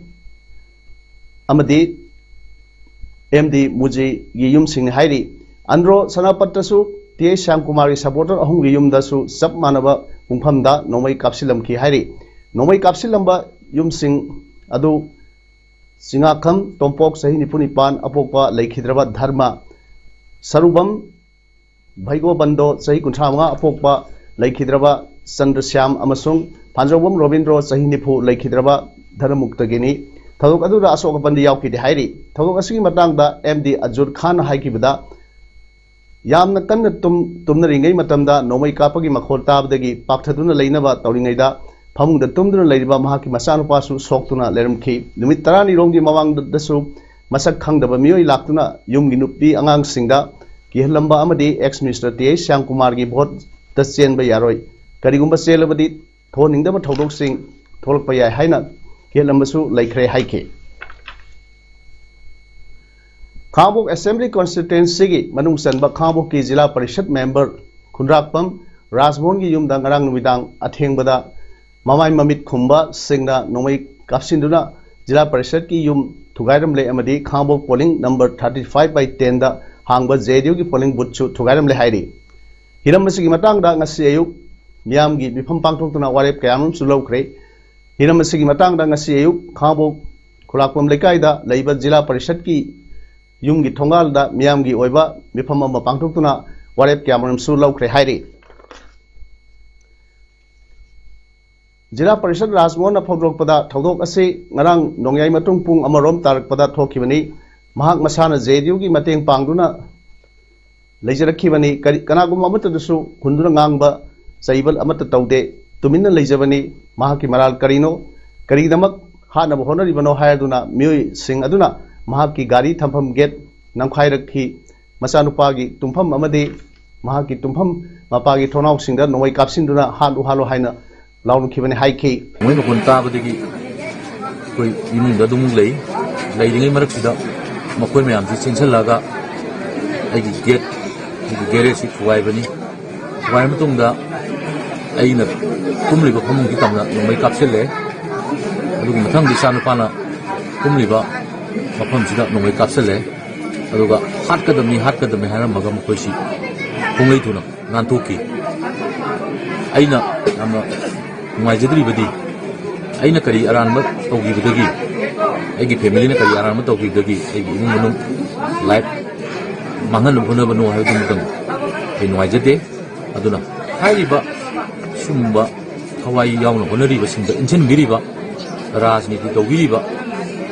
ꯑꯃꯗꯤ ꯑꯦꯝ ꯗꯤ ꯃꯨꯖꯤꯒꯤ ꯌꯨꯝꯁꯤꯡꯅꯤ ꯍꯥꯏꯔꯤ꯫ ꯑꯟꯗ꯭ꯔꯣ ꯁꯅꯥꯄꯠꯇꯁꯨ ꯇꯤ ꯑꯦꯁ ꯁ꯭ꯌꯥꯝꯀꯨꯃꯥꯔꯒꯤ ꯁꯄꯣꯔꯇꯔ ꯑꯍꯨꯝꯒꯤ ꯌꯨꯝꯗꯁꯨ ꯆꯞ ꯃꯥꯟꯅꯕ ꯄꯨꯡꯐꯝꯗ ꯅꯣꯡꯃꯩ ꯀꯥꯞꯁꯤꯜꯂꯝꯈꯤ ꯍꯥꯏꯔꯤ꯫ ꯅꯣꯡꯃꯩ ꯀꯥꯞꯁꯤꯜꯂꯝꯕ ꯌꯨꯝꯁꯤꯡ ꯑꯗꯨ ꯆꯤꯉꯥꯈꯝ ꯇꯣꯝꯄꯣꯛ, ꯆꯍꯤ ꯅꯤꯐꯨ ꯅꯤꯄꯥꯟ, ꯑꯄꯣꯛꯄ ꯂꯩꯈꯤꯗ꯭ꯔꯕ ꯙꯔꯃ, ꯁꯔꯨꯕꯝ ꯚꯩꯒꯣꯕꯟꯗꯣ, ꯆꯍꯤ ꯀꯨꯟꯊ꯭ꯔꯥ ꯃꯉꯥ, ꯑꯄꯣꯛꯄ ꯂꯩꯈꯤꯗ꯭ꯔꯕ ꯆꯟꯗ꯭ꯔꯁ꯭ꯌꯥꯝ ꯑꯃꯁꯨꯡ ꯐꯥꯟꯖꯧꯕꯝ ꯔꯣꯕꯤꯟꯗ꯭ꯔꯣ, ꯆꯍꯤ ꯅꯤꯐꯨ, ꯂꯩꯈꯤꯗ꯭ꯔꯕ ꯙꯅꯃꯨꯛꯇꯒꯤꯅꯤ꯫ ꯊꯧꯗꯣꯛ ꯑꯗꯨꯗ ꯑꯁꯣꯛ ꯑꯄꯟꯗꯤ ꯌꯥꯎꯈꯤꯗꯦ ꯍꯥꯏꯔꯤ꯫ ꯊꯧꯗꯣꯛ ꯑꯁꯤꯒꯤ ꯃꯇꯥꯡꯗ ꯑꯦꯝ ꯗꯤ ꯑꯖꯨꯠ ꯈꯥꯟꯅ ꯍꯥꯏꯈꯤꯕꯗ, ꯌꯥꯝꯅ ꯀꯟꯅ ꯇꯨꯝ-, ꯇꯨꯝꯅꯔꯤꯉꯩ ꯃꯇꯝꯗ ꯅꯣꯡꯃꯩ ꯀꯥꯞꯄꯒꯤ ꯃꯈꯣꯜ ꯇꯥꯕꯗꯒꯤ ꯄꯥꯛꯊꯗꯨꯅ ꯂꯩꯅꯕ ꯇꯧꯔꯤꯉꯩꯗ ꯐꯃꯨꯡꯗ ꯇꯨꯝꯗꯨꯅ ꯂꯩꯔꯤꯕ ꯃꯍꯥꯛꯀꯤ ꯃꯆꯥꯅꯨꯄꯥꯁꯨ ꯁꯣꯛꯇꯨꯅ ꯂꯩꯔꯝꯈꯤ꯫ ꯅꯨꯃꯤꯠ ꯇꯔꯥꯅꯤꯔꯣꯝꯒꯤ ꯃꯃꯥꯡꯗꯁꯨ ꯃꯁꯛ ꯈꯪꯗꯕ ꯃꯤꯑꯣꯏ ꯂꯥꯛꯇꯨꯅ ꯌꯨꯝꯒꯤ ꯅꯨꯄꯤ ꯑꯉꯥꯡꯁꯤꯡꯗ ꯀꯤꯍꯜꯂꯝꯕ ꯑꯃꯗꯤ ꯑꯦꯛꯁ ꯃꯤꯅꯤꯁꯇꯔ ꯇꯤ ꯑꯦꯁ ꯁ꯭ꯌꯥꯝꯀꯨꯃꯥꯔꯒꯤ ꯚꯣꯠꯇ ꯆꯦꯟꯕ ꯌꯥꯔꯣꯏ, ꯀꯔꯤꯒꯨꯝꯕ ꯆꯦꯜꯂꯕꯗꯤ ꯊꯣꯛꯍꯟꯅꯤꯡꯗꯕ ꯊꯧꯗꯣꯛꯁꯤꯡ ꯊꯣꯛꯂꯛꯄ ꯌꯥꯏ ꯍꯥꯏꯅ ꯀꯤꯍꯜꯂꯝꯕꯁꯨ ꯂꯩꯈ꯭ꯔꯦ ꯍꯥꯏꯈꯤ꯫ ꯈꯥꯡꯉꯕꯣꯛ ꯑꯦꯁꯦꯝꯕ꯭ꯂꯤ ꯀꯣꯟꯁꯇꯤꯇ꯭ꯋꯦꯟꯁꯤꯒꯤ ꯃꯅꯨꯡ ꯆꯟꯕ ꯈꯥꯡꯉꯕꯣꯛꯀꯤ ꯖꯤꯂꯥ ꯄꯔꯤꯁꯠ ꯃꯦꯝꯕꯔ ꯈꯨꯟꯗ꯭ꯔꯥꯛꯄꯝ ꯔꯥꯖꯃꯣꯍꯟꯒꯤ ꯌꯨꯝꯗ ꯉꯔꯥꯡ ꯅꯨꯃꯤꯗꯥꯡ ꯑꯊꯦꯡꯕꯗ ꯃꯃꯥꯏ ꯃꯃꯤꯠ ꯈꯨꯝꯕꯁꯤꯡꯅ ꯅꯣꯡꯃꯩ ꯀꯥꯞꯁꯤꯟꯗꯨꯅ ꯖꯤꯂꯥ ꯄꯔꯤꯁꯠꯀꯤ ꯌꯨꯝ ꯊꯨꯒꯥꯏꯔꯝꯂꯦ ꯑꯃꯗꯤ ꯈꯥꯡꯉꯕꯣꯛ polling number thirty five by ten ꯗ ꯍꯥꯡꯕ J D U ꯒꯤ polling booth ꯁꯨ ꯊꯨꯒꯥꯏꯔꯝꯂꯦ ꯍꯥꯏꯔꯤ꯫ ꯍꯤꯔꯝ ꯑꯁꯤꯒꯤ ꯃꯇꯥꯡꯗ ꯉꯁꯤ ꯑꯌꯨꯛ ꯃꯤꯌꯥꯝꯒꯤ ꯃꯤꯐꯝ ꯄꯥꯡꯊꯣꯛꯇꯨꯅ ꯋꯥꯔꯦꯞ ꯀꯌꯥꯃꯔꯨꯝꯁꯨ ꯂꯧꯈ꯭ꯔꯦ꯫ ꯍꯤꯔꯝ ꯑꯁꯤꯒꯤ ꯃꯇꯥꯡꯗ ꯉꯁꯤ ꯑꯌꯨꯛ ꯈꯥꯡꯉꯕꯣꯛ ꯈꯨꯂꯥꯛꯄꯝ ꯂꯩꯀꯥꯏꯗ ꯂꯩꯕ ꯖꯤꯂꯥ ꯄꯔꯤꯁꯠꯀꯤ ꯌꯨꯝꯒꯤ ꯊꯣꯡꯒꯥꯜꯗ ꯃꯤꯌꯥꯝꯒꯤ ꯑꯣꯏꯕ ꯃꯤꯐꯝ ꯑꯃ ꯄꯥꯡꯊꯣꯛꯇꯨꯅ ꯋꯥꯔꯦꯞ ꯀꯌꯥꯃꯔꯨꯝꯁꯨ ꯂꯧꯈ꯭ꯔꯦ ꯍꯥꯏꯔꯤ꯫ ꯖꯤꯂꯥ ꯄꯔꯤꯁꯠ ꯔꯥꯖꯃꯣꯍꯟꯅ ꯐꯣꯡꯗꯣꯔꯛꯄꯗ, ꯊꯧꯗꯣꯛ ꯑꯁꯤ ꯉꯔꯥꯡ ꯅꯣꯡꯌꯥꯏ ꯃꯇꯨꯡ ꯄꯨꯡ ꯑꯃꯔꯣꯝ ꯇꯥꯔꯛꯄꯗ ꯊꯣꯛꯈꯤꯕꯅꯤ꯫ ꯃꯍꯥꯛ ꯃꯁꯥꯅ J D U ꯒꯤ ꯃꯇꯦꯡ ꯄꯥꯡꯗꯨꯅ ꯂꯩꯖꯔꯛꯈꯤꯕꯅꯤ꯫ ꯀꯔꯤ, ꯀꯅꯥꯒꯨꯝꯕ ꯑꯃꯠꯇꯗꯁꯨ ꯍꯨꯟꯗꯨꯅ ꯉꯥꯡꯕ ꯆꯩꯕ ꯑꯃꯠꯇ ꯇꯧꯗꯦ꯫ ꯇꯨꯃꯤꯟꯅ ꯂꯩꯖꯕꯅꯤ꯫ ꯃꯍꯥꯛꯀꯤ ꯃꯔꯥꯜ ꯀꯔꯤꯅꯣ? ꯀꯔꯤꯒꯤꯗꯃꯛ ꯍꯥꯠꯅꯕ ꯍꯣꯠꯅꯔꯤꯕꯅꯣ ꯍꯥꯏꯗꯨꯅ ꯃꯤꯑꯣꯏꯁꯤꯡ ꯑꯗꯨꯅ ꯃꯍꯥꯛꯀꯤ ꯒꯥꯔꯤ ꯊꯝꯐꯝ gate ꯅꯝꯈꯥꯏꯔꯛꯈꯤ꯫ ꯃꯆꯥꯅꯨꯄꯥꯒꯤ ꯇꯨꯝꯐꯝ ꯑꯃꯗꯤ ꯃꯍꯥꯛꯀꯤ ꯇꯨꯝꯐꯝ ꯃꯄꯥꯒꯤ ꯊꯣꯡꯅꯥꯎꯁꯤꯡꯗ ꯅꯣꯡꯃꯩ ꯀꯥꯞꯁꯤꯟꯗꯨꯅ "ꯍꯥꯠꯂꯨ, ꯍꯥꯠꯂꯨ" ꯍꯥꯏꯅ ꯂꯥꯎꯅꯈꯤꯕꯅꯤ ꯍꯥꯏꯈꯤ꯫ ꯅꯣꯡꯃꯩ ꯃꯈꯣꯟ ꯇꯥꯕꯗꯒꯤ ꯑꯩꯈꯣꯏ ꯏꯃꯨꯡꯗ ꯑꯗꯨꯃꯨꯛ ꯂꯩ꯫ ꯂꯩꯔꯤꯉꯩ ꯃꯔꯛꯁꯤꯗ ꯃꯈꯣꯏ ꯃꯌꯥꯝꯁꯤ ꯆꯦꯟꯁꯤꯜꯂꯛꯑꯒ ꯑꯩꯒꯤ gate, ꯑꯩꯒꯤ garage ꯁꯤ ꯊꯨꯒꯥꯏꯕꯅꯤ꯫ ꯊꯨꯒꯥꯏꯔ ꯃꯇꯨꯡꯗ ꯑꯩꯅ ꯇꯨꯝꯂꯤꯕ ꯐꯃꯨꯡꯁꯤ ꯇꯝꯅ ꯅꯣꯡꯃꯩ ꯀꯥꯞꯁꯤꯜꯂꯦ꯫ ꯑꯗꯨꯒꯤ ꯃꯊꯪꯗ ꯏꯆꯥꯅꯨꯄꯥꯅ ꯇꯨꯝꯂꯤꯕ ꯃꯐꯝꯁꯤꯗ ꯅꯣꯡꯃꯩ ꯀꯥꯞꯁꯤꯜꯂꯦ꯫ ꯑꯗꯨꯒ "ꯍꯥꯠꯀꯗꯕꯅꯤ, ꯍꯥꯠꯀꯗꯕꯅꯤ" ꯍꯥꯏꯔꯝꯃꯒ ꯃꯈꯣꯏꯁꯤ ꯄꯨꯡꯂꯩ ꯊꯨꯅ ꯅꯥꯟꯊꯣꯛꯈꯤ꯫ ꯑꯩꯅ ꯌꯥꯝꯅ ꯅꯨꯡꯉꯥꯏꯖꯗ꯭ꯔꯤꯕꯗꯤ, ꯑꯩꯅ ꯀꯔꯤ ꯑꯔꯥꯟꯕ ꯇꯧꯈꯤꯕꯗꯒꯤ, ꯑꯩꯒꯤ family ꯅ ꯀꯔꯤ ꯑꯔꯥꯟꯕ ꯇꯧꯈꯤꯕꯗꯒꯤ ꯑꯩꯒꯤ ꯏꯃꯨꯡ ꯃꯅꯨꯡ life ꯃꯥꯡꯍꯟꯅꯕ ꯍꯣꯠꯅꯕꯅꯣ ꯍꯥꯏꯕꯗꯨꯃꯇꯪ ꯑꯩ ꯅꯨꯡꯉꯥꯏꯖꯗꯦ꯫ ꯑꯗꯨꯅ ꯍꯥꯏꯔꯤꯕ ꯁꯤꯒꯨꯝꯕ ꯊꯋꯥꯏ ꯌꯥꯎꯅ ꯍꯣꯠꯅꯔꯤꯕꯁꯤꯡꯗ ꯏꯟꯁꯤꯟꯕꯤꯔꯤꯕ, ꯔꯥꯖꯅꯤꯇꯤ ꯇꯧꯕꯤꯔꯤꯕ,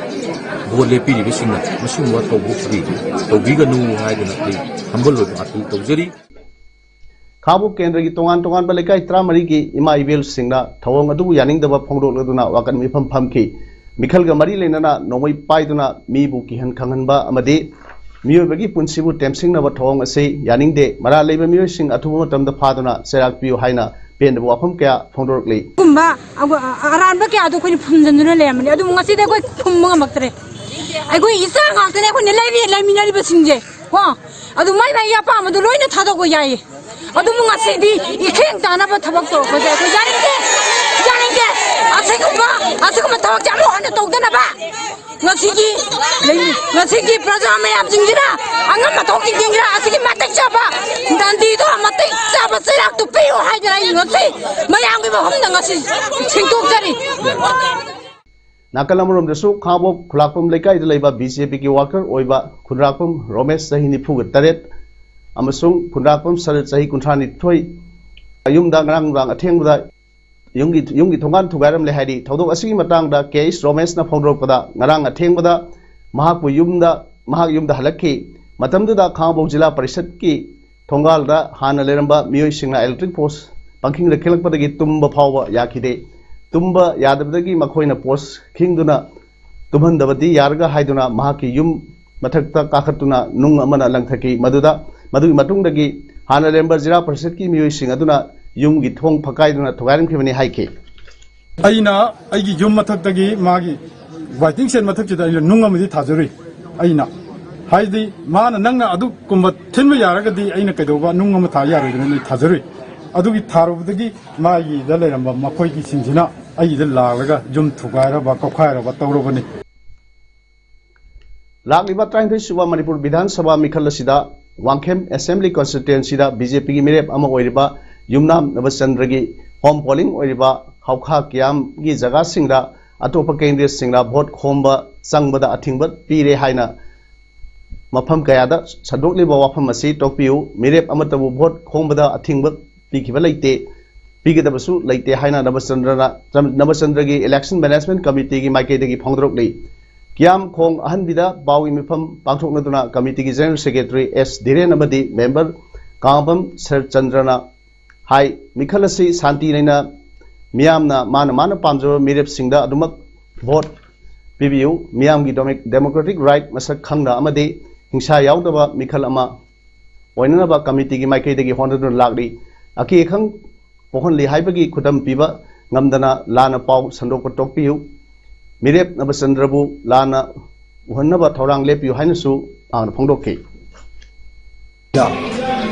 ꯚꯣꯠ ꯂꯦꯞꯄꯤꯔꯤꯕꯁꯤꯡꯅ ꯃꯁꯤꯒꯨꯝꯕ ꯇꯧꯕ ꯈꯨꯗꯤꯡ ꯇꯧꯕꯤꯒꯅꯨ ꯍꯥꯏꯗꯨꯅ ꯑꯩ humble ꯑꯣꯏꯕ appeal ꯇꯧꯖꯔꯤ꯫ ꯈꯥꯡꯉꯕꯣꯛ ꯀꯦꯟꯗ꯭ꯔꯒꯤ ꯇꯣꯉꯥꯟ ꯇꯣꯉꯥꯟꯕ ꯂꯩꯀꯥꯏ ꯇꯔꯥꯃꯔꯤꯒꯤ ꯏꯃꯥ ꯏꯕꯦꯜꯁꯤꯡꯅ ꯊꯧꯑꯣꯡ ꯑꯗꯨꯕꯨ ꯌꯥꯅꯤꯡꯗꯕ ꯐꯣꯡꯗꯣꯛꯂꯗꯨꯅ ꯋꯥꯀꯠ ꯃꯤꯐꯝ ꯐꯝꯈꯤ꯫ ꯃꯤꯈꯜꯒ ꯃꯔꯤ ꯂꯩꯅꯅ ꯅꯣꯡꯃꯩ ꯄꯥꯏꯗꯨꯅ ꯃꯤꯕꯨ ꯀꯤꯍꯟ ꯈꯪꯍꯟꯕ ꯑꯃꯗꯤ ꯃꯤꯑꯣꯏꯕꯒꯤ ꯄꯨꯟꯁꯤꯕꯨ ꯇꯦꯝꯁꯤꯡꯅꯕ ꯊꯧꯑꯣꯡ ꯑꯁꯤ ꯌꯥꯅꯤꯡꯗꯦ꯫ ꯃꯔꯥꯜ ꯂꯩꯕ ꯃꯤꯑꯣꯏꯁꯤꯡ ꯑꯊꯨꯕ ꯃꯇꯝꯗ ꯐꯥꯗꯨꯅ ꯆꯩꯔꯥꯛ ꯄꯤꯌꯨ ꯍꯥꯏꯅ ꯄꯦꯟꯗꯕ ꯋꯥꯐꯝ ꯀꯌꯥ ꯐꯣꯡꯗꯣꯔꯛꯂꯤ꯫ ꯀꯨꯝꯕ ꯑꯒ-, ꯑ-, ꯑꯔꯥꯟꯕ ꯀꯌꯥꯗꯣ ꯑꯩꯈꯣꯏꯅ ꯐꯨꯝꯖꯤꯟꯗꯨꯅ ꯂꯩꯔꯝꯕꯅꯤ꯫ ꯑꯗꯨꯕꯨ ꯉꯁꯤꯗꯤ ꯑꯩꯈꯣꯏ ꯐꯨꯝꯕ ꯉꯝꯃꯛꯇ꯭ꯔꯦ꯫ ꯑꯩꯈꯣꯏ ꯏꯆꯥ ꯉꯥꯛꯇꯅꯦ ꯑꯩꯈꯣꯏꯅ ꯂꯩꯔꯤ-, ꯂꯩꯃꯤꯟꯅꯔꯤꯕꯁꯤꯡꯁꯦ꯫ ꯀꯣ? ꯑꯗꯨ ꯃꯥꯏ ꯃꯥꯏꯒꯤ ꯑꯄꯥꯝꯕꯗꯣ ꯂꯣꯏꯅ ꯊꯥꯗꯣꯛꯄ ꯌꯥꯏꯌꯦ꯫ ꯑꯗꯨꯕꯨ ꯉꯁꯤꯗꯤ ꯏꯈꯦꯡ ꯇꯥꯅꯕ ꯊꯕꯛ ꯇꯧꯔꯛꯄꯁꯦ ꯑꯩꯈꯣꯏ ꯌꯥꯅꯤꯡꯗꯦ, ꯌꯥꯅꯤꯡꯗꯦ꯫ ꯑꯁꯤꯒꯨꯝꯕ, ꯑꯁꯤꯒꯨꯝꯕ ꯊꯕꯛꯁꯦ ꯑꯃꯨꯛ ꯇꯧꯗꯅꯕ ꯉꯁꯤꯒꯤ ꯉꯁꯤꯒꯤ ꯄ꯭ꯔꯖꯥ ꯃꯌꯥꯝꯁꯤꯡꯁꯤꯅ ꯑꯉꯝ ꯑꯊꯧꯁꯤꯡꯁꯤꯡꯁꯤꯅ ꯑꯁꯤꯒꯤ ꯃꯇꯤꯛ ꯆꯥꯕ ꯗꯟꯗꯤꯗꯣ ꯃꯇꯤꯛ ꯆꯥꯕ ꯆꯩꯔꯥꯛꯇꯨ ꯄꯤꯌꯨ ꯍꯥꯏꯗꯅ ꯑꯩ ꯉꯁꯤ ꯃꯌꯥꯝꯒꯤ ꯃꯐꯝꯗ ꯉꯁꯤ ꯁꯦꯡꯗꯣꯛꯆꯔꯤ꯫ ꯅꯥꯀꯜ ꯑꯃꯔꯣꯝꯗꯁꯨ ꯈꯥꯉꯕꯣꯛ ꯈꯨꯂꯥꯛꯄꯝ ꯂꯩꯀꯥꯏꯗ ꯂꯩꯕ ꯕꯤ ꯖꯦ ꯄꯤꯒꯤ ꯋꯥꯀꯔ ꯑꯣꯏꯕ ꯈꯨꯟꯗ꯭ꯔꯥꯛꯄꯝ ꯔꯣꯃꯦꯁ, ꯆꯍꯤ ꯅꯤꯐꯨꯒ ꯇꯔꯦꯠ, ꯑꯃꯁꯨꯡ ꯈꯨꯟꯗ꯭ꯔꯥꯛꯄꯝ ꯁꯔꯠ, ꯆꯍꯤ ꯀꯨꯟꯊ꯭ꯔꯥ ꯅꯤꯊꯣꯏ, ꯌꯨꯝꯗ ꯉꯔꯥꯡ ꯅꯨꯡꯗꯥꯡ ꯑꯊꯦꯡꯕꯗ ꯌꯨꯝꯒꯤ ꯌꯨꯝꯒꯤ ꯊꯣꯡꯒꯥꯟ ꯊꯨꯒꯥꯏꯔꯝꯂꯦ ꯍꯥꯏꯔꯤ꯫ ꯊꯧꯗꯣꯛ ꯑꯁꯤꯒꯤ ꯃꯇꯥꯡꯗ ꯀꯦ ꯑꯩꯆ ꯔꯣꯃꯦꯁꯅ ꯐꯣꯡꯗꯣꯔꯛꯄꯗ, ꯉꯔꯥꯡ ꯑꯊꯦꯡꯕꯗ ꯃꯍꯥꯛꯄꯨ ꯌꯨꯝꯗ ꯃꯍꯥꯛ ꯌꯨꯝꯗ ꯍꯜꯂꯛꯈꯤ꯫ ꯃꯇꯝꯗꯨꯗ ꯈꯥꯉꯕꯣꯛ ꯖꯤꯂꯥ ꯄꯔꯤꯁꯠꯀꯤ ꯊꯣꯡꯒꯥꯜꯗ ꯍꯥꯟꯅ ꯂꯩꯔꯝꯕ ꯃꯤꯑꯣꯏꯁꯤꯡꯅ ꯏꯂꯦꯛꯇ꯭ꯔꯤꯛ ꯄꯣꯁ ꯄꯪꯈꯤꯡꯗ ꯈꯤꯡꯂꯛꯄꯗꯒꯤ ꯇꯨꯝꯕ ꯐꯥꯎꯕ ꯌꯥꯈꯤꯗꯦ꯫ ꯇꯨꯝꯕ ꯌꯥꯗꯕꯗꯒꯤ ꯃꯈꯣꯏꯅ ꯄꯣꯁ ꯈꯤꯡꯗꯨꯅ ꯇꯨꯝꯍꯟꯗꯕꯗꯤ ꯌꯥꯔꯒ ꯍꯥꯏꯗꯨꯅ ꯃꯍꯥꯛꯀꯤ ꯌꯨꯝ ꯃꯊꯛꯇ ꯀꯥꯈꯠꯇꯨꯅ ꯅꯨꯡ ꯑꯃꯅ ꯂꯪꯊꯈꯤ꯫ ꯃꯗꯨꯗ ꯃꯗꯨꯒꯤ ꯃꯇꯨꯡꯗꯒꯤ ꯍꯥꯟꯅ ꯂꯩꯔꯝꯕ ꯖꯤꯂꯥ ꯄꯔꯤꯁꯠꯀꯤ ꯃꯤꯑꯣꯏꯁꯤꯡ ꯑꯗꯨꯅ ꯌꯨꯝꯒꯤ ꯊꯣꯡ ꯐꯛꯀꯥꯏꯗꯨꯅ ꯊꯨꯒꯥꯏꯔꯝꯈꯤꯕꯅꯤ ꯍꯥꯏꯈꯤ꯫ ꯑꯩꯅ ꯑꯩꯒꯤ ꯌꯨꯝ ꯃꯊꯛꯇꯒꯤ ꯃꯥꯒꯤ ꯋꯥꯏꯇꯤꯡ ꯁꯦꯠ ꯃꯊꯛꯁꯤꯗ ꯑꯩꯅ ꯅꯨꯡ ꯑꯃꯗꯤ ꯊꯥꯖꯔꯨꯏ꯫ ꯑꯩꯅ ꯍꯥꯏꯗꯤ ꯃꯥꯅ ꯅꯪꯅ ꯑꯗꯨꯒꯨꯝꯕ ꯊꯤꯟꯕ ꯌꯥꯔꯒꯗꯤ ꯑꯩꯅ ꯀꯩꯗꯧꯕ ꯅꯨꯡ ꯑꯃ ꯊꯥ ꯌꯥꯔꯣꯏꯗꯅ ꯑꯩ ꯊꯥꯖꯔꯨꯏ꯫ ꯑꯗꯨꯒꯤ ꯊꯥꯔꯨꯕꯗꯒꯤ ꯃꯥꯒꯤꯗ ꯂꯩꯔꯝꯕ ꯃꯈꯣꯏꯒꯤꯁꯤꯡꯁꯤꯅ ꯑꯩꯒꯤꯗ ꯂꯥꯛꯂꯒ ꯌꯨꯝ ꯊꯨꯒꯥꯏꯔꯕ ꯀꯧꯈꯥꯏꯔꯕ ꯇꯧꯔꯕꯅꯤ꯫ ꯂꯥꯛꯂꯤꯕ ꯇꯔꯥꯅꯤꯊꯣꯏ ꯁꯨꯕ ꯃꯅꯤꯄꯨꯔ ꯕꯤꯙꯥꯟ ꯁꯚꯥ ꯃꯤꯈꯜ ꯑꯁꯤꯗ ꯋꯥꯡꯈꯦꯝ ꯑꯦꯁꯦꯝꯕ꯭ꯂꯤ ꯀꯣꯟꯁꯇꯤꯇ꯭ꯋꯦꯟꯁꯤꯗ ꯕꯤ ꯖꯦ ꯄꯤꯒꯤ ꯃꯤꯔꯦꯞ ꯑꯃ ꯑꯣꯏꯔꯤꯕ ꯌꯨꯝꯅꯥꯝ ꯅꯕꯆꯟꯗ꯭ꯔꯒꯤ ꯍꯣꯝ ꯄꯣꯂꯤꯡ ꯑꯣꯏꯔꯤꯕ ꯍꯧꯈꯥ ꯀꯤꯌꯥꯝꯒꯤ ꯖꯒꯥꯁꯤꯡꯗ ꯑꯇꯣꯞꯄ ꯀꯦꯟꯗꯤꯗꯦꯠꯁꯤꯡꯅ ꯚꯣꯠ ꯈꯣꯝꯕ ꯆꯪꯕꯗ ꯑꯊꯤꯡꯕ ꯄꯤꯔꯦ ꯍꯥꯏꯅ ꯃꯐꯝ ꯀꯌꯥꯗ ꯁꯟꯗꯣꯛꯂꯤꯕ ꯋꯥꯐꯝ ꯑꯁꯤ ꯇꯣꯛꯄꯤꯌꯨ꯫ ꯃꯤꯔꯦꯞ ꯑꯃꯠꯇꯕꯨ ꯚꯣꯠ ꯈꯣꯝꯕꯗ ꯑꯊꯤꯡꯕ ꯄꯤꯈꯤꯕ ꯂꯩꯇꯦ, ꯄꯤꯒꯗꯕꯁꯨ ꯂꯩꯇꯦ ꯍꯥꯏꯅ ꯅꯕꯆꯟꯗ꯭ꯔꯅ, ꯅꯕꯆꯟꯗ꯭ꯔꯒꯤ ꯏꯂꯦꯛꯁꯟ ꯃꯦꯅꯦꯖꯃꯦꯟꯠ ꯀꯃꯤꯇꯤꯒꯤ ꯃꯥꯏꯀꯩꯗꯒꯤ ꯐꯣꯡꯗꯣꯔꯛꯂꯤ꯫ ꯀꯤꯌꯥꯝ ꯈꯣꯡ ꯑꯍꯟꯕꯤꯗ ꯄꯥꯎꯒꯤ ꯃꯤꯐꯝ ꯄꯥꯡꯊꯣꯛꯅꯗꯨꯅ ꯀꯃꯤꯇꯤꯒꯤ ꯖꯦꯅꯔꯦꯜ ꯁꯦꯀ꯭ꯔꯦꯇꯔꯤ ꯑꯦꯁ ꯙꯤꯔꯦꯟ ꯑꯃꯗꯤ ꯃꯦꯝꯕꯔ ꯀꯥꯉꯕꯝ ꯁꯔꯠꯆꯟꯗ꯭ꯔꯅ ꯍꯥꯏ, ꯃꯤꯈꯜ ꯑꯁꯤ ꯁꯥꯟꯇꯤ ꯂꯩꯅ ꯃꯤꯌꯥꯝꯅ ꯃꯥꯅ ꯃꯥꯅ ꯄꯥꯝꯖꯕ ꯃꯤꯔꯦꯞꯁꯤꯡꯗ ꯑꯗꯨꯃꯛ ꯚꯣꯠ ꯄꯤꯕꯤꯌꯨ꯫ ꯃꯤꯌꯥꯝꯒꯤ ꯗꯣꯃꯦ-, ꯗꯦꯃꯣꯀ꯭ꯔꯦꯇꯤꯛ ꯔꯥꯏꯠ ꯃꯁꯛ ꯈꯪꯅ ꯑꯃꯗꯤ ꯍꯤꯡꯁꯥ ꯌꯥꯎꯗꯕ ꯃꯤꯈꯜ ꯑꯃ ꯑꯣꯏꯅꯅꯕ ꯀꯃꯤꯇꯤꯒꯤ ꯃꯥꯏꯀꯩꯗꯒꯤ ꯍꯣꯠꯅꯗꯨꯅ ꯂꯥꯛꯂꯤ꯫ ꯑꯀꯤ ꯑꯈꯪ ꯄꯣꯛꯍꯜꯂꯤ ꯍꯥꯏꯕꯒꯤ ꯈꯨꯗꯝ ꯄꯤꯕ ꯉꯝꯗꯅ ꯂꯥꯟꯅ ꯄꯥꯎ ꯁꯟꯗꯣꯛꯄ ꯇꯣꯛꯄꯤꯌꯨ꯫ ꯃꯤꯔꯦꯞ ꯅꯕꯆꯟꯗ꯭ꯔꯕꯨ ꯂꯥꯟꯅ ꯎꯍꯟꯅꯕ ꯊꯧꯔꯥꯡ ꯂꯦꯞꯄꯤꯌꯨ ꯍꯥꯏꯅꯁꯨ ꯃꯍꯥꯛꯅ ꯐꯣꯡꯗꯣꯛꯈꯤ꯫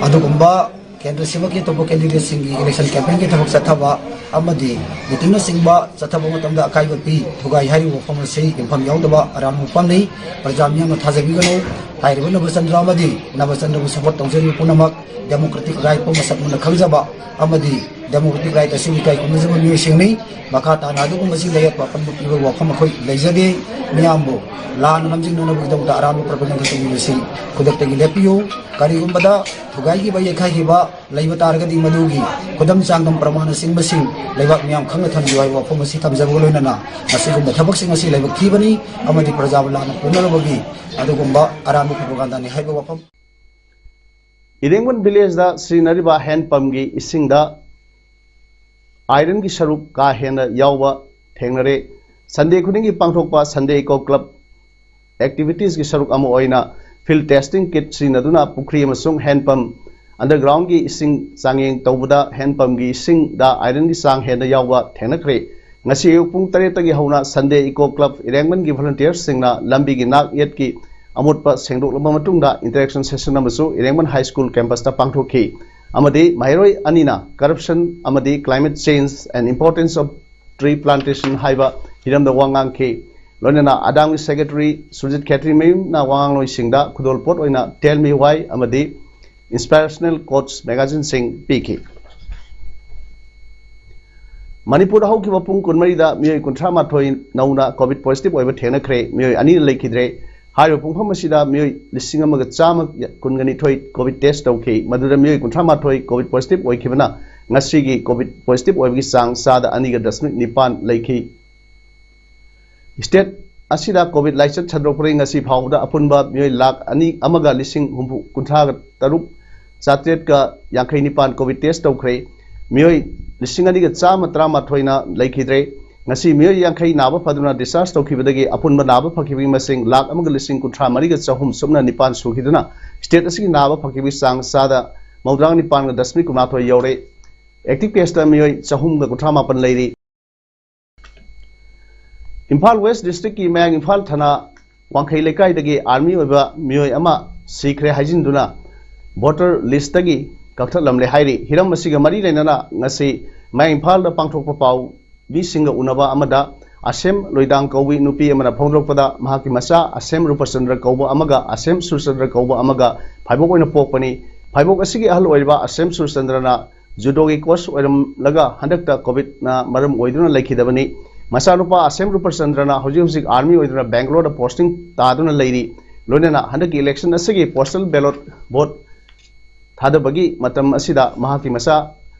ꯑꯗꯨꯒꯨꯝꯕ ꯀꯦꯟꯗ꯭ꯔꯁꯤꯃꯛꯀꯤ ꯑꯇꯣꯞꯄ ꯀꯦꯟꯗꯤꯗꯦꯠꯁꯤꯡꯒꯤ ꯏꯂꯦꯛꯁꯟ ꯀꯦꯝꯄꯦꯟꯒꯤ ꯊꯕꯛ ꯆꯠꯊꯕ ꯑꯃꯗꯤ ꯃꯤꯇꯤꯡꯅꯆꯤꯡꯕ ꯆꯠꯊꯕ ꯃꯇꯝꯗ ꯑꯀꯥꯏꯕ ꯄꯤ꯫ ꯊꯨꯒꯥꯏ ꯍꯥꯏꯔꯤꯕ ꯋꯥꯐꯝ ꯑꯁꯤ ꯌꯨꯝꯐꯝ ꯌꯥꯎꯗꯕ ꯑꯔꯥꯟꯕ ꯋꯥꯐꯝꯅꯤ꯫ ꯄ꯭ꯔꯖꯥ ꯃꯤꯌꯥꯝꯅ ꯊꯥꯖꯕꯤꯒꯅꯨ꯫ ꯍꯥꯏꯔꯤꯕ ꯅꯕꯆꯟꯗ꯭ꯔ ꯑꯃꯗꯤ ꯅꯕꯆꯟꯗ꯭ꯔꯕꯨ ꯁꯄꯣꯔꯠ ꯇꯧꯖꯔꯤꯕ ꯄꯨꯝꯅꯃꯛ ꯗꯦꯃꯣꯀ꯭ꯔꯦꯇꯤꯛ ꯔꯥꯏꯠꯄꯨ ꯃꯁꯛ ꯃꯨꯟꯅ ꯈꯪꯖꯕ ꯑꯃꯗꯤ ꯗꯦꯃꯣꯀ꯭ꯔꯦꯇꯤꯛ ꯔꯥꯏꯠ ꯑꯁꯤꯕꯨ ꯏꯀꯥꯏ ꯈꯨꯝꯅꯖꯕ ꯃꯤꯑꯣꯏꯁꯤꯡꯅꯤ꯫ ꯃꯈꯥ ꯇꯥꯅ ꯑꯗꯨꯒꯨꯝꯕꯁꯤꯡꯗ ꯌꯦꯠꯄ ꯑꯄꯟꯕ ꯄꯤꯕꯒꯤ ꯋꯥꯐꯝ ꯑꯩꯈꯣꯏ ꯂꯩꯖꯗꯦ꯫ ꯃꯤꯌꯥꯝꯕꯨ ꯂꯥꯟꯅ ꯂꯝꯖꯤꯡꯅꯅꯕꯒꯤꯗꯃꯛꯇ ꯑꯔꯥꯟꯕ ꯄ꯭ꯔꯣꯄꯒꯦꯟꯗꯥ ꯇꯧꯕꯤꯕꯁꯤ ꯈꯨꯗꯛꯇꯒꯤ ꯂꯦꯞꯄꯤꯌꯨ꯫ ꯀꯔꯤꯒꯨꯝꯕꯗ ꯊꯨꯒꯥꯏꯈꯤꯕ, ꯌꯩꯈꯥꯏꯈꯤꯕ ꯂꯩꯕ ꯇꯥꯔꯒꯗꯤ ꯃꯗꯨꯒꯤ ꯈꯨꯗꯝ ꯆꯥꯡꯗꯝ ꯄ꯭ꯔꯃꯥꯟꯅꯆꯤꯡꯕꯁꯤꯡ ꯂꯩꯕꯥꯛ ꯃꯤꯌꯥꯝ ꯈꯪꯅ ꯊꯝꯕꯤꯌꯨ ꯍꯥꯏꯕ ꯋꯥꯐꯝ ꯑꯁꯤ ꯊꯝꯖꯕꯒ ꯂꯣꯏꯅꯅ ꯃꯁꯤꯒꯨꯝꯕ ꯊꯕꯛꯁꯤꯡ ꯑꯁꯤ ꯂꯥꯏꯕꯛ ꯊꯤꯕꯅꯤ ꯑꯃꯗꯤ ꯄ꯭ꯔꯖꯥꯕꯨ ꯂꯥꯟꯅ ꯄꯨꯅꯅꯕꯒꯤ ꯑꯗꯨꯒꯨꯝꯕ ꯑꯔꯥꯟꯕ ꯄ꯭ꯔꯣꯄꯒꯦꯟꯗꯥꯅꯤ ꯍꯥꯏꯕ ꯋꯥꯐꯝ꯫ ꯏꯔꯦꯡꯕꯟ ꯚꯤꯂꯦꯖꯗ ꯁꯤꯖꯤꯟꯅꯔꯤꯕ ꯍꯦꯟ ꯄꯝꯒꯤ ꯏꯁꯤꯡꯗ ꯑꯥꯏꯔꯟꯒꯤ ꯁꯔꯨꯛ ꯀꯥ ꯍꯦꯟꯅ ꯌꯥꯎꯕ ꯊꯦꯡꯅꯔꯦ꯫ ꯁꯟꯗꯦ ꯈꯨꯗꯤꯡꯒꯤ ꯄꯥꯡꯊꯣꯛꯄ ꯁꯟꯗꯦ ꯏꯀꯣ ꯀ꯭ꯂꯕ ꯑꯦꯛꯇꯤꯚꯤꯇꯤꯁꯀꯤ ꯁꯔꯨꯛ ꯑꯃ ꯑꯣꯏꯅ ꯐꯤꯜꯗ ꯇꯦꯁꯇꯤꯡ ꯀꯤꯠ ꯁꯤꯖꯤꯟꯅꯗꯨꯅ ꯄꯨꯈ꯭ꯔꯤ ꯑꯃꯁꯨꯡ ꯍꯦꯟ ꯄꯝ ꯑꯟꯗꯔꯒ꯭ꯔꯥꯎꯟꯒꯤ ꯏꯁꯤꯡ ꯆꯥꯡꯌꯦꯡ ꯇꯧꯕꯗ ꯍꯦꯟ ꯄꯝꯒꯤ ꯏꯁꯤꯡꯗ ꯑꯥꯏꯔꯟꯒꯤ ꯆꯥꯡ ꯍꯦꯟꯅ ꯌꯥꯎꯕ ꯊꯦꯡꯅꯈ꯭ꯔꯦ꯫ ꯉꯁꯤ ꯑꯌꯨꯛ ꯄꯨꯡ ꯇꯔꯦꯠꯇꯒꯤ ꯍꯧꯅ ꯁꯟꯗꯦ ꯏꯀꯣ ꯀ꯭ꯂꯕ ꯏꯔꯦꯡꯕꯟꯒꯤ ꯚꯣꯂꯨꯟꯇꯤꯌꯔꯁꯤꯡꯅ ꯂꯝꯕꯤꯒꯤ ꯅꯥꯛ ꯌꯦꯠꯀꯤ ꯑꯃꯣꯠꯄ ꯁꯦꯡꯗꯣꯛꯂꯕ ꯃꯇꯨꯡꯗ ꯏꯟꯇꯔꯦꯛꯁꯟ ꯁꯦꯁꯟ ꯑꯃꯁꯨ ꯏꯔꯦꯡꯕꯟ ꯍꯥꯏ ꯁ꯭ꯀꯨꯜ ꯀꯦꯝꯄꯁꯇ ꯄꯥꯡꯊꯣꯛꯈꯤ ꯑꯃꯗꯤ ꯃꯍꯩꯔꯣꯏ ꯑꯅꯤꯅ corruption ꯑꯃꯗꯤ climate change and importance of tree plantation ꯍꯥꯏꯕ ꯍꯤꯔꯝꯗ ꯋꯥ ꯉꯥꯡꯈꯤ꯫ ꯂꯣꯏꯅꯅ ꯑꯗꯥꯝꯒꯤ ꯁꯦꯀ꯭ꯔꯦꯇꯔꯤ ꯁꯨꯔꯖꯤꯠ ꯈꯦꯇ꯭ꯔꯤꯃꯌꯨꯝꯅ ꯋꯥꯉꯥꯡꯂꯣꯏꯁꯤꯡꯗ ꯈꯨꯗꯣꯜꯄꯣꯠ ꯑꯣꯏꯅ Tell Me Why ꯑꯃꯗꯤ Inspirational Quotes ꯃꯦꯒꯥꯖꯤꯟꯁꯤꯡ ꯄꯤꯈꯤ꯫ ꯃꯅꯤꯄꯨꯔꯗ ꯍꯧꯈꯤꯕ ꯄꯨꯡ ꯀꯨꯟꯃꯔꯤꯗ ꯃꯤꯑꯣꯏ ꯀꯨꯟꯊ꯭ꯔꯥ ꯃꯥꯊꯣꯏ ꯅꯧꯅ ꯀꯣꯚꯤꯗ ꯄꯣꯖꯤꯇꯤꯚ ꯑꯣꯏꯕ ꯊꯦꯡꯅꯈ꯭ꯔꯦ꯫ ꯃꯤꯑꯣꯏ ꯑꯅꯤꯅ ꯂꯩꯈꯤꯗ꯭ꯔꯦ꯫ ꯍꯥꯏꯔꯤꯕ ꯄꯨꯡꯐꯝ ꯑꯁꯤꯗ ꯃꯤꯑꯣꯏ ꯂꯤꯁꯤꯡ ꯑꯃꯒ ꯆꯥꯝꯃ ꯀꯨꯟꯒ ꯅꯤꯊꯣꯏ ꯀꯣꯚꯤꯗ ꯇꯦꯁ ꯇꯧꯈꯤ꯫ ꯃꯗꯨꯗ ꯃꯤꯑꯣꯏ ꯀꯨꯟꯊ꯭ꯔꯥ ꯃꯥꯊꯣꯏ ꯀꯣꯚꯤꯗ ꯄꯣꯖꯤꯇꯤꯚ ꯑꯣꯏꯈꯤꯕꯅ ꯉꯁꯤꯒꯤ ꯀꯣꯚꯤꯗ ꯄꯣꯖꯤꯇꯤꯚ ꯑꯣꯏꯕꯒꯤ ꯆꯥꯡ ꯆꯥꯗ ꯑꯅꯤꯒ ꯗꯁꯃꯤꯛ ꯅꯤꯄꯥꯟ ꯂꯩꯈꯤ꯫ ꯁ꯭ꯇꯦꯠ ꯑꯁꯤꯗ ꯀꯣꯚꯤꯗ ꯂꯥꯏꯆꯠ ꯁꯟꯗꯣꯔꯛꯄꯗꯒꯤ ꯉꯁꯤ ꯐꯥꯎꯕꯗ ꯑꯄꯨꯟꯕ ꯃꯤꯑꯣꯏ ꯂꯥꯈ ꯑꯅꯤ ꯑꯃꯒ ꯂꯤꯁꯤꯡ ꯍꯨꯝꯐꯨ, ꯀꯨꯟꯊ꯭ꯔꯥꯒ ꯇꯔꯨꯛ ꯆꯥꯇ꯭ꯔꯦꯠꯀ ꯌꯥꯡꯈꯩ ꯅꯤꯄꯥꯟ ꯀꯣꯚꯤꯗ ꯇꯦꯁ ꯇꯧꯈ꯭ꯔꯦ꯫ ꯃꯤꯑꯣꯏ ꯂꯤꯁꯤꯡ ꯑꯅꯤꯒ ꯆꯥꯝꯃ ꯇꯔꯥꯃꯥꯊꯣꯏꯅ ꯂꯩꯈꯤꯗ꯭ꯔꯦ꯫ ꯉꯁꯤ ꯃꯤꯑꯣꯏ ꯌꯥꯡꯈꯩ ꯅꯥꯕ ꯐꯗꯨꯅ ꯗꯤꯁꯆꯥꯔꯖ ꯇꯧꯈꯤꯕꯗꯒꯤ ꯑꯄꯨꯟꯕ ꯅꯥꯕ ꯐꯈꯤꯕꯒꯤ ꯃꯁꯤꯡ ꯂꯥꯈ ꯑꯃꯒ ꯂꯤꯁꯤꯡ ꯀꯨꯟꯊ꯭ꯔꯥ ꯃꯔꯤꯒ ꯆꯍꯨꯝ ꯁꯨꯞꯅ ꯅꯤꯄꯥꯟ ꯁꯨꯈꯤꯗꯨꯅ ꯁ꯭ꯇꯦꯠ ꯑꯁꯤꯒꯤ ꯅꯥꯕ ꯐꯈꯤꯕꯒꯤ ꯆꯥꯡ ꯆꯥꯗ ꯃꯧꯗ꯭ꯔꯥ ꯅꯤꯄꯥꯟꯒ ꯗꯁꯃꯤꯛ ꯀꯨꯟꯃꯥꯊꯣꯏ ꯌꯧꯔꯦ꯫ ꯑꯦꯛꯇꯤꯚ ꯀꯦꯁꯇ ꯃꯤꯑꯣꯏ ꯆꯍꯨꯝꯒ ꯀꯨꯟꯊ꯭ꯔꯥ ꯃꯥꯄꯟ ꯂꯩꯔꯤ꯫ ꯏꯝꯐꯥꯜ ꯋꯦꯁ ꯗꯤꯁꯇ꯭ꯔꯤꯛꯀꯤ ꯃꯌꯥꯡ ꯏꯝꯐꯥꯜ ꯊꯥꯅꯥ ꯋꯥꯡꯈꯩ ꯂꯩꯀꯥꯏꯗꯒꯤ ꯑꯥꯔꯃꯤ ꯑꯣꯏꯕ ꯃꯤꯑꯣꯏ ꯑꯃ ꯁꯤꯈ꯭ꯔꯦ ꯍꯥꯏꯖꯤꯟꯗꯨꯅ ꯚꯣꯇꯔ ꯂꯤꯁꯇꯒꯤ ꯀꯛꯊꯠꯂꯝꯂꯦ ꯍꯥꯏꯔꯤ꯫ ꯍꯤꯔꯝ ꯑꯁꯤꯒ ꯃꯔꯤ ꯂꯩꯅꯅ ꯉꯁꯤ ꯃꯌꯥꯏ ꯏꯝꯐꯥꯜꯗ ꯄꯥꯡꯊꯣꯛꯄ ꯄꯥꯎ ꯃꯤꯁꯤꯡꯒ ꯎꯅꯕ ꯑꯃꯗ ꯑꯁꯦꯝ ꯂꯣꯏꯗꯥꯡ ꯀꯧꯕꯤ ꯅꯨꯄꯤ ꯑꯃꯅ ꯐꯣꯡꯗꯣꯔꯛꯄꯗ, ꯃꯍꯥꯛꯀꯤ ꯃꯆꯥ ꯑꯁꯦꯝ ꯔꯨꯄꯆꯟꯗ꯭ꯔ ꯀꯧꯕ ꯑꯃꯒ ꯑꯁꯦꯝ ꯁꯨꯔꯆꯟꯗ꯭ꯔ ꯀꯧꯕ ꯑꯃꯒ ꯐꯥꯏꯕꯣꯛ ꯑꯣꯏꯅ ꯄꯣꯛꯄꯅꯤ꯫ ꯐꯥꯏꯕꯣꯛ ꯑꯁꯤꯒꯤ ꯑꯍꯜ ꯑꯣꯏꯔꯤꯕ ꯑꯁꯦꯝ ꯁꯨꯔꯆꯟꯗ꯭ꯔꯅ ꯖꯨꯗꯣꯒꯤ ꯀꯣꯆ ꯑꯣꯏꯔꯝꯂꯒ, ꯍꯟꯗꯛꯇ ꯀꯣꯚꯤꯗꯅ ꯃꯔꯝ ꯑꯣꯏꯗꯨꯅ ꯂꯩꯈꯤꯗꯕꯅꯤ꯫ ꯃꯆꯥꯅꯨꯄꯥ ꯑꯁꯦꯝ ꯔꯨꯄꯆꯟꯗ꯭ꯔꯅ ꯍꯧꯖꯤꯛ ꯍꯧꯖꯤꯛ ꯑꯥꯔꯃꯤ ꯑꯣꯏꯗꯨꯅ ꯕꯦꯡꯒ꯭ꯂꯣꯔꯗ ꯄꯣꯁꯇꯤꯡ ꯇꯥꯗꯨꯅ ꯂꯩꯔꯤ꯫ ꯂꯣꯏꯅꯅ ꯍꯟꯗꯛꯀꯤ ꯏꯂꯦꯛꯁꯟ ꯑꯁꯤꯒꯤ ꯄꯣꯁꯇꯦꯜ ꯕꯦꯂꯣꯠ ꯚꯣꯠ ꯊꯥꯗꯕꯒꯤ ꯃꯇꯝ ꯑꯁꯤꯗ ꯃꯍꯥꯛꯀꯤ ꯃꯆꯥ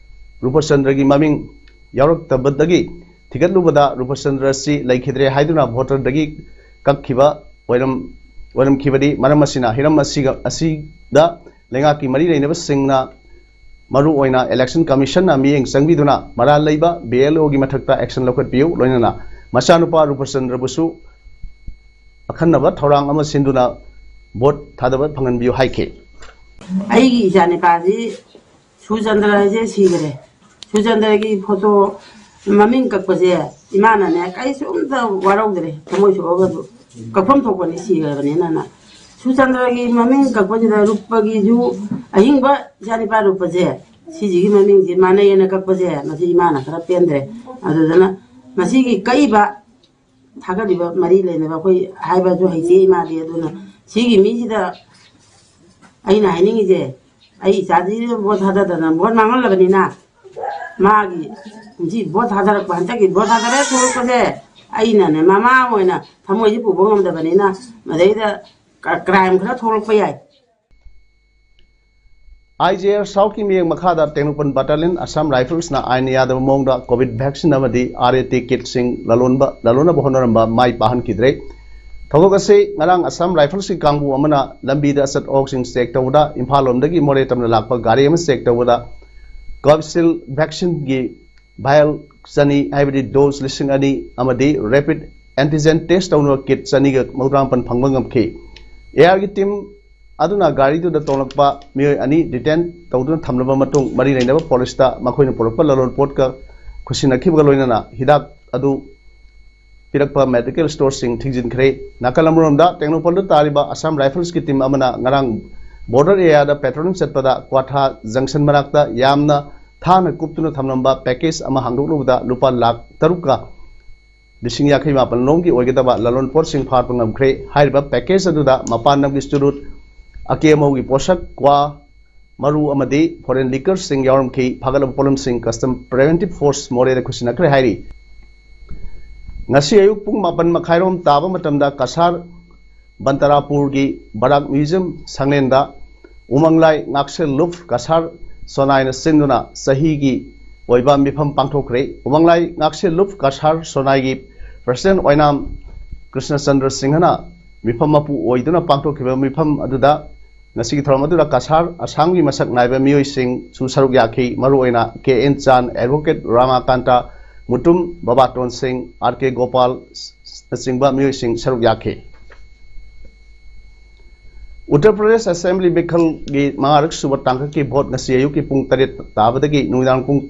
ꯔꯨꯄꯆꯟꯗ꯭ꯔꯒꯤ ꯃꯃꯤꯡ ꯌꯥꯎꯔꯛꯇꯕꯗꯒꯤ ꯊꯤꯒꯠꯂꯨꯕꯗ ꯔꯨꯄꯆꯟꯗ꯭ꯔ ꯑꯁꯤ ꯂꯩꯈꯤꯗ꯭ꯔꯦ ꯍꯥꯏꯗꯨꯅ ꯚꯣꯇꯔꯗꯒꯤ ꯀꯛꯈꯤꯕ ꯑꯣꯏꯔꯝ-, ꯑꯣꯏꯔꯝꯈꯤꯕꯅꯤ꯫ ꯃꯔꯝ ꯑꯁꯤꯅ ꯍꯤꯔꯝ ꯑꯁꯤꯒ, ꯑꯁꯤꯗ ꯂꯩꯉꯥꯛꯀꯤ ꯃꯔꯤ ꯂꯩꯅꯕꯁꯤꯡꯅ, ꯃꯔꯨꯑꯣꯏꯅ ꯏꯂꯦꯛꯁꯟ ꯀꯃꯤꯁꯟꯅ ꯃꯤꯠꯌꯦꯡ ꯆꯪꯕꯤꯗꯨꯅ ꯃꯔꯥꯜ ꯂꯩꯕ ꯕꯤ ꯑꯦꯜ ꯑꯣꯒꯤ ꯃꯊꯛꯇ ꯑꯦꯛꯁꯟ ꯂꯧꯈꯠꯄꯤꯌꯨ, ꯂꯣꯏꯅꯅ ꯃꯆꯥꯅꯨꯄꯥ ꯔꯨꯄꯆꯟꯗ꯭ꯔꯕꯨꯁꯨ ꯑꯈꯟꯅꯕ ꯊꯧꯔꯥꯡ ꯑꯃ ꯁꯤꯟꯗꯨꯅ ꯚꯣꯠ ꯊꯥꯗꯕ ꯐꯪꯍꯟꯕꯤꯌꯨ ꯍꯥꯏꯈꯤ꯫ ꯑꯩꯒꯤ ꯏꯆꯥꯅꯤꯄꯥꯁꯤ ꯁꯨꯔꯆꯟꯗ꯭ꯔ ꯍꯥꯏꯁꯦ ꯁꯤꯈ꯭ꯔꯦ꯫ ꯁꯨꯔꯆꯟꯗ꯭ꯔꯒꯤ ꯐꯣꯇꯣ ꯃꯃꯤꯡ ꯀꯛꯄꯁꯦ ꯏꯃꯥꯅꯅꯦ ꯀꯩꯁꯨꯝꯇ ꯋꯥꯔꯧꯗ꯭ꯔꯦ, ꯊꯃꯣꯏ ꯁꯣꯛꯑꯒꯁꯨ꯫ ꯀꯛꯐꯝ ꯊꯣꯛꯄꯅꯤ, ꯁꯤꯈ꯭ꯔꯕꯅꯤꯅꯅ꯫ ꯁꯨꯔꯆꯟꯗ꯭ꯔꯒꯤ ꯃꯃꯤꯡ ꯀꯛꯄꯁꯤꯗ ꯔꯨꯄꯒꯤꯁꯨ, ꯑꯍꯤꯡꯕ ꯏꯆꯥꯅꯤꯄꯥ ꯔꯨꯄꯁꯦ, ꯁꯤꯁꯤꯒꯤ ꯃꯃꯤꯡꯁꯦ ꯃꯥꯟꯅꯩꯌꯦꯅ ꯀꯛꯄꯁꯦ, ꯃꯁꯤ ꯏꯃꯥꯅ ꯈꯔ ꯄꯦꯟꯗ꯭ꯔꯦ꯫ ꯑꯗꯨꯗꯨꯅ ꯃꯁꯤꯒꯤ ꯀꯛꯏꯕ ꯊꯥꯒꯠꯂꯤꯕ ꯃꯔꯤ ꯂꯩꯅꯕ ꯑꯩꯈꯣꯏ ꯍꯥꯏꯕꯁꯨ ꯍꯩꯇꯦ ꯏꯃꯥꯗꯤ꯫ ꯑꯗꯨꯅ ꯁꯤꯒꯤ ꯃꯤꯁꯤꯗ ꯑꯩꯅ ꯍꯥꯏꯅꯤꯡꯉꯤꯁꯦ, ꯑꯩ ꯏꯆꯥꯁꯤꯗ ꯚꯣꯠ ꯊꯥꯗꯗꯅ ꯚꯣꯠ ꯃꯥꯡꯍꯜꯂꯕꯅꯤꯅ, ꯃꯥꯒꯤ ꯀꯨꯝꯁꯤ ꯚꯣꯠ ꯊꯥꯗꯔꯛꯄ, ꯍꯟꯗꯛꯀꯤ ꯚꯣꯠ ꯊꯥꯗꯔꯦ ꯊꯣꯛꯂꯛꯄꯁꯦ, ꯑꯩꯅꯅꯦ ꯃꯃꯥ ꯑꯃ ꯑꯣꯏꯅ ꯊꯃꯣꯏꯁꯦ ꯄꯨꯕ ꯉꯝꯗꯕꯅꯤꯅ, ꯃꯗꯩꯗ ꯀ-, ꯀ꯭ꯔꯥꯏꯝ ꯈꯔ ꯊꯣꯛꯂꯛꯄ ꯌꯥꯏ꯫ ꯑꯥꯏ ꯖꯤ ꯑꯥꯔ ꯁꯥꯎꯠꯀꯤ ꯃꯤꯠꯌꯦꯡ ꯃꯈꯥꯗ ꯇꯦꯡꯅꯧꯄꯜ ꯕꯠꯇꯥꯂꯤꯌꯟ ꯑꯁꯥꯝ ꯔꯥꯏꯐꯜꯁꯅ ꯑꯥꯏꯟ ꯌꯥꯗꯕ ꯃꯑꯣꯡꯗ ꯀꯣꯚꯤꯗ ꯚꯦꯛꯁꯤꯟ ꯑꯃꯗꯤ ꯑꯥꯔ ꯑꯦ ꯇꯤ ꯀꯤꯠꯁꯤꯡ ꯂꯂꯣꯟꯕ, ꯂꯂꯣꯟꯅꯕ ꯍꯣꯠꯅꯔꯝꯕ ꯃꯥꯏ ꯄꯥꯛꯍꯟꯈꯤꯗ꯭ꯔꯦ꯫ ꯊꯧꯗꯣꯛ ꯑꯁꯤ ꯉꯔꯥꯡ ꯑꯁꯥꯝ ꯔꯥꯏꯐꯜꯁꯀꯤ ꯀꯥꯡꯕꯨ ꯑꯃꯅ ꯂꯝꯕꯤꯗ ꯑꯆꯠ ꯑꯋꯣꯛꯁꯤꯡ ꯆꯦꯛ ꯇꯧꯕꯗ ꯏꯝꯐꯥꯜ ꯂꯣꯝꯗꯒꯤ ꯃꯣꯔꯦ ꯇꯝꯅ ꯂꯥꯛꯄ ꯒꯥꯔꯤ ꯑꯃ ꯆꯦꯛ ꯇꯧꯕꯗ ꯀꯣꯚꯤꯁꯤꯜ ꯚꯦꯛꯁꯤꯟꯒꯤ ꯚꯥꯏꯜ ꯆꯅꯤ, ꯍꯥꯏꯕꯗꯤ ꯗꯣꯁ ꯂꯤꯁꯤꯡ ꯑꯅꯤ ꯑꯃꯗꯤ ꯔꯦꯄꯤꯗ ꯑꯦꯟꯇꯤꯖꯦꯟ ꯇꯦꯁ ꯇꯧꯅꯕ ꯀꯤꯠ ꯆꯅꯤꯒ ꯃꯧꯗ꯭ꯔꯥ ꯃꯥꯄꯟ ꯐꯪꯕ ꯉꯝꯈꯤ꯫ ꯑꯦ ꯑꯥꯔꯒꯤ ꯇꯤꯝ ꯑꯗꯨꯅ ꯒꯥꯔꯤꯗꯨꯗ ꯇꯣꯡꯂꯛꯄ ꯃꯤꯑꯣꯏ ꯑꯅꯤ ꯗꯤꯇꯦꯟ ꯇꯧꯗꯨꯅ ꯊꯝꯂꯕ ꯃꯇꯨꯡ, ꯃꯔꯤ ꯂꯩꯅꯕ ꯄꯨꯂꯤꯁꯇ ꯃꯈꯣꯏꯅ ꯄꯨꯔꯛꯄ ꯂꯂꯣꯟ ꯄꯣꯠꯀ ꯈꯨꯠꯁꯤꯟꯅꯈꯤꯕꯒ ꯂꯣꯏꯅꯅ ꯍꯤꯗꯥꯛ ꯑꯗꯨ ꯄꯤꯔꯛꯄ ꯃꯦꯗꯤꯀꯦꯜ ꯁ꯭ꯇꯣꯔꯁꯤꯡ ꯊꯤꯡꯖꯤꯟꯈ꯭ꯔꯦ꯫ ꯅꯥꯀꯜ ꯑꯃꯔꯣꯝꯗ, ꯇꯦꯡꯅꯧꯄꯜꯗ ꯇꯥꯔꯤꯕ ꯑꯁꯥꯝ ꯔꯥꯏꯐꯜꯁꯀꯤ ꯇꯤꯝ ꯑꯃꯅ ꯉꯔꯥꯡ ꯕꯣꯔꯗꯔ ꯑꯦꯔꯤꯌꯥꯗ ꯄꯦꯇ꯭ꯔꯣꯂꯤꯡ ꯆꯠꯄꯗ ꯀ꯭ꯋꯥꯊꯥ ꯖꯪꯁꯟ ꯃꯅꯥꯛꯇ ꯌꯥꯝꯅ ꯊꯥꯅ ꯀꯨꯞꯇꯨꯅ ꯊꯝꯂꯝꯕ ꯄꯦꯀꯦꯖ ꯑꯃ ꯍꯥꯡꯗꯣꯛꯂꯨꯕꯗ ꯂꯨꯄꯥ ꯂꯥꯈ ꯇꯔꯨꯛꯀ ꯂꯤꯁꯤꯡ ꯌꯥꯡꯈꯩ ꯃꯥꯄꯟ ꯂꯣꯝꯒꯤ ꯑꯣꯏꯒꯗꯕ ꯂꯂꯣꯟ ꯄꯣꯠꯁꯤꯡ ꯐꯥꯔꯛꯄ ꯉꯝꯈ꯭ꯔꯦ꯫ ꯍꯥꯏꯔꯤꯕ ꯄꯦꯀꯦꯖ ꯑꯗꯨꯗ ꯃꯄꯥꯟ ꯂꯝꯒꯤ ꯆꯨꯔꯨꯠ, ꯑꯀꯦ ꯑꯃꯧꯒꯤ ꯄꯣꯠꯁꯛ, ꯀ꯭ꯋꯥ, ꯃꯔꯨ ꯑꯃꯗꯤ ꯐꯣꯔꯦꯟ ꯂꯤꯀꯔꯁꯤꯡ ꯌꯥꯎꯔꯝꯈꯤ꯫ ꯐꯥꯒꯠꯂꯕ ꯄꯣꯠꯂꯝꯁꯤꯡ ꯀꯁꯇꯝ ꯄ꯭ꯔꯤꯚꯦꯟꯇꯤꯚ ꯐꯣꯔꯁ ꯃꯣꯔꯦꯗ ꯈꯨꯠꯁꯤꯟꯅꯈ꯭ꯔꯦ ꯍꯥꯏꯔꯤ꯫ ꯉꯁꯤ ꯑꯌꯨꯛ ꯄꯨꯡ ꯃꯥꯄꯟ ꯃꯈꯥꯏꯔꯣꯝ ꯇꯥꯕ ꯃꯇꯝꯗ ꯀꯁꯥꯔ ꯕꯟꯇꯔꯥꯄꯨꯔꯒꯤ ꯕꯔꯥꯛ ꯃ꯭ꯌꯨꯖꯤꯌꯝ ꯁꯪꯂꯦꯟꯗ ꯎꯃꯪꯂꯥꯏ ꯉꯥꯛꯁꯦꯜ ꯂꯨꯞ ꯀꯁꯥꯔ ꯁꯣꯅꯥꯏꯅ ꯁꯤꯟꯗꯨꯅ ꯆꯍꯤꯒꯤ ꯑꯣꯏꯕ ꯃꯤꯐꯝ ꯄꯥꯡꯊꯣꯛꯈ꯭ꯔꯦ꯫ ꯎꯃꯪꯂꯥꯏ ꯉꯥꯛꯁꯦꯜ ꯂꯨꯞ ꯀꯁꯥꯔ ꯁꯣꯅꯥꯏꯒꯤ ꯄ꯭ꯔꯁꯤꯗꯦꯟ ꯑꯣꯏꯅꯥꯝ ꯀ꯭ꯔꯤꯁꯅꯆꯟꯗ꯭ꯔ ꯁꯤꯡꯍꯅ ꯃꯤꯐꯝ ꯃꯄꯨ ꯑꯣꯏꯗꯨꯅ ꯄꯥꯡꯊꯣꯛꯈꯤꯕ ꯃꯤꯐꯝ ꯑꯗꯨꯗ ꯉꯁꯤꯒꯤ ꯊꯧꯔꯝ ꯑꯗꯨꯗ ꯀꯁꯥꯔ ꯑꯁꯥꯝꯒꯤ ꯃꯁꯛ ꯅꯥꯏꯕ ꯃꯤꯑꯣꯏꯁꯤꯡꯁꯨ ꯁꯔꯨꯛ ꯌꯥꯈꯤ꯫ ꯃꯔꯨꯑꯣꯏꯅ ꯀꯦ ꯑꯦꯟ ꯆꯥꯟ, ꯑꯦꯗꯚꯣꯀꯦꯠ ꯔꯥꯃꯥꯀꯥꯟꯇ ꯃꯨꯇꯨꯝ, ꯕꯕꯥꯇꯣꯟ ꯁꯤꯡ, ꯑꯥꯔ ꯀꯦ ꯒꯣꯄꯥꯜ ꯅꯆꯤꯡꯕ ꯃꯤꯑꯣꯏꯁꯤꯡ ꯁꯔꯨꯛ ꯌꯥꯈꯤ꯫ ꯎꯠꯇꯔ ꯄ꯭ꯔꯗꯦꯁ ꯑꯦꯁꯦꯝꯕ꯭ꯂꯤ ꯃꯤꯈꯜꯒꯤ ꯃꯉꯥꯔꯛ ꯁꯨꯕ ꯇꯥꯡꯀꯛꯀꯤ ꯚꯣꯠ ꯉꯁꯤ ꯑꯌꯨꯛꯀꯤ ꯄꯨꯡ ꯇꯔꯦꯠ ꯇꯥꯕꯗꯒꯤ ꯅꯨꯃꯤꯗꯥꯡ ꯄꯨꯡ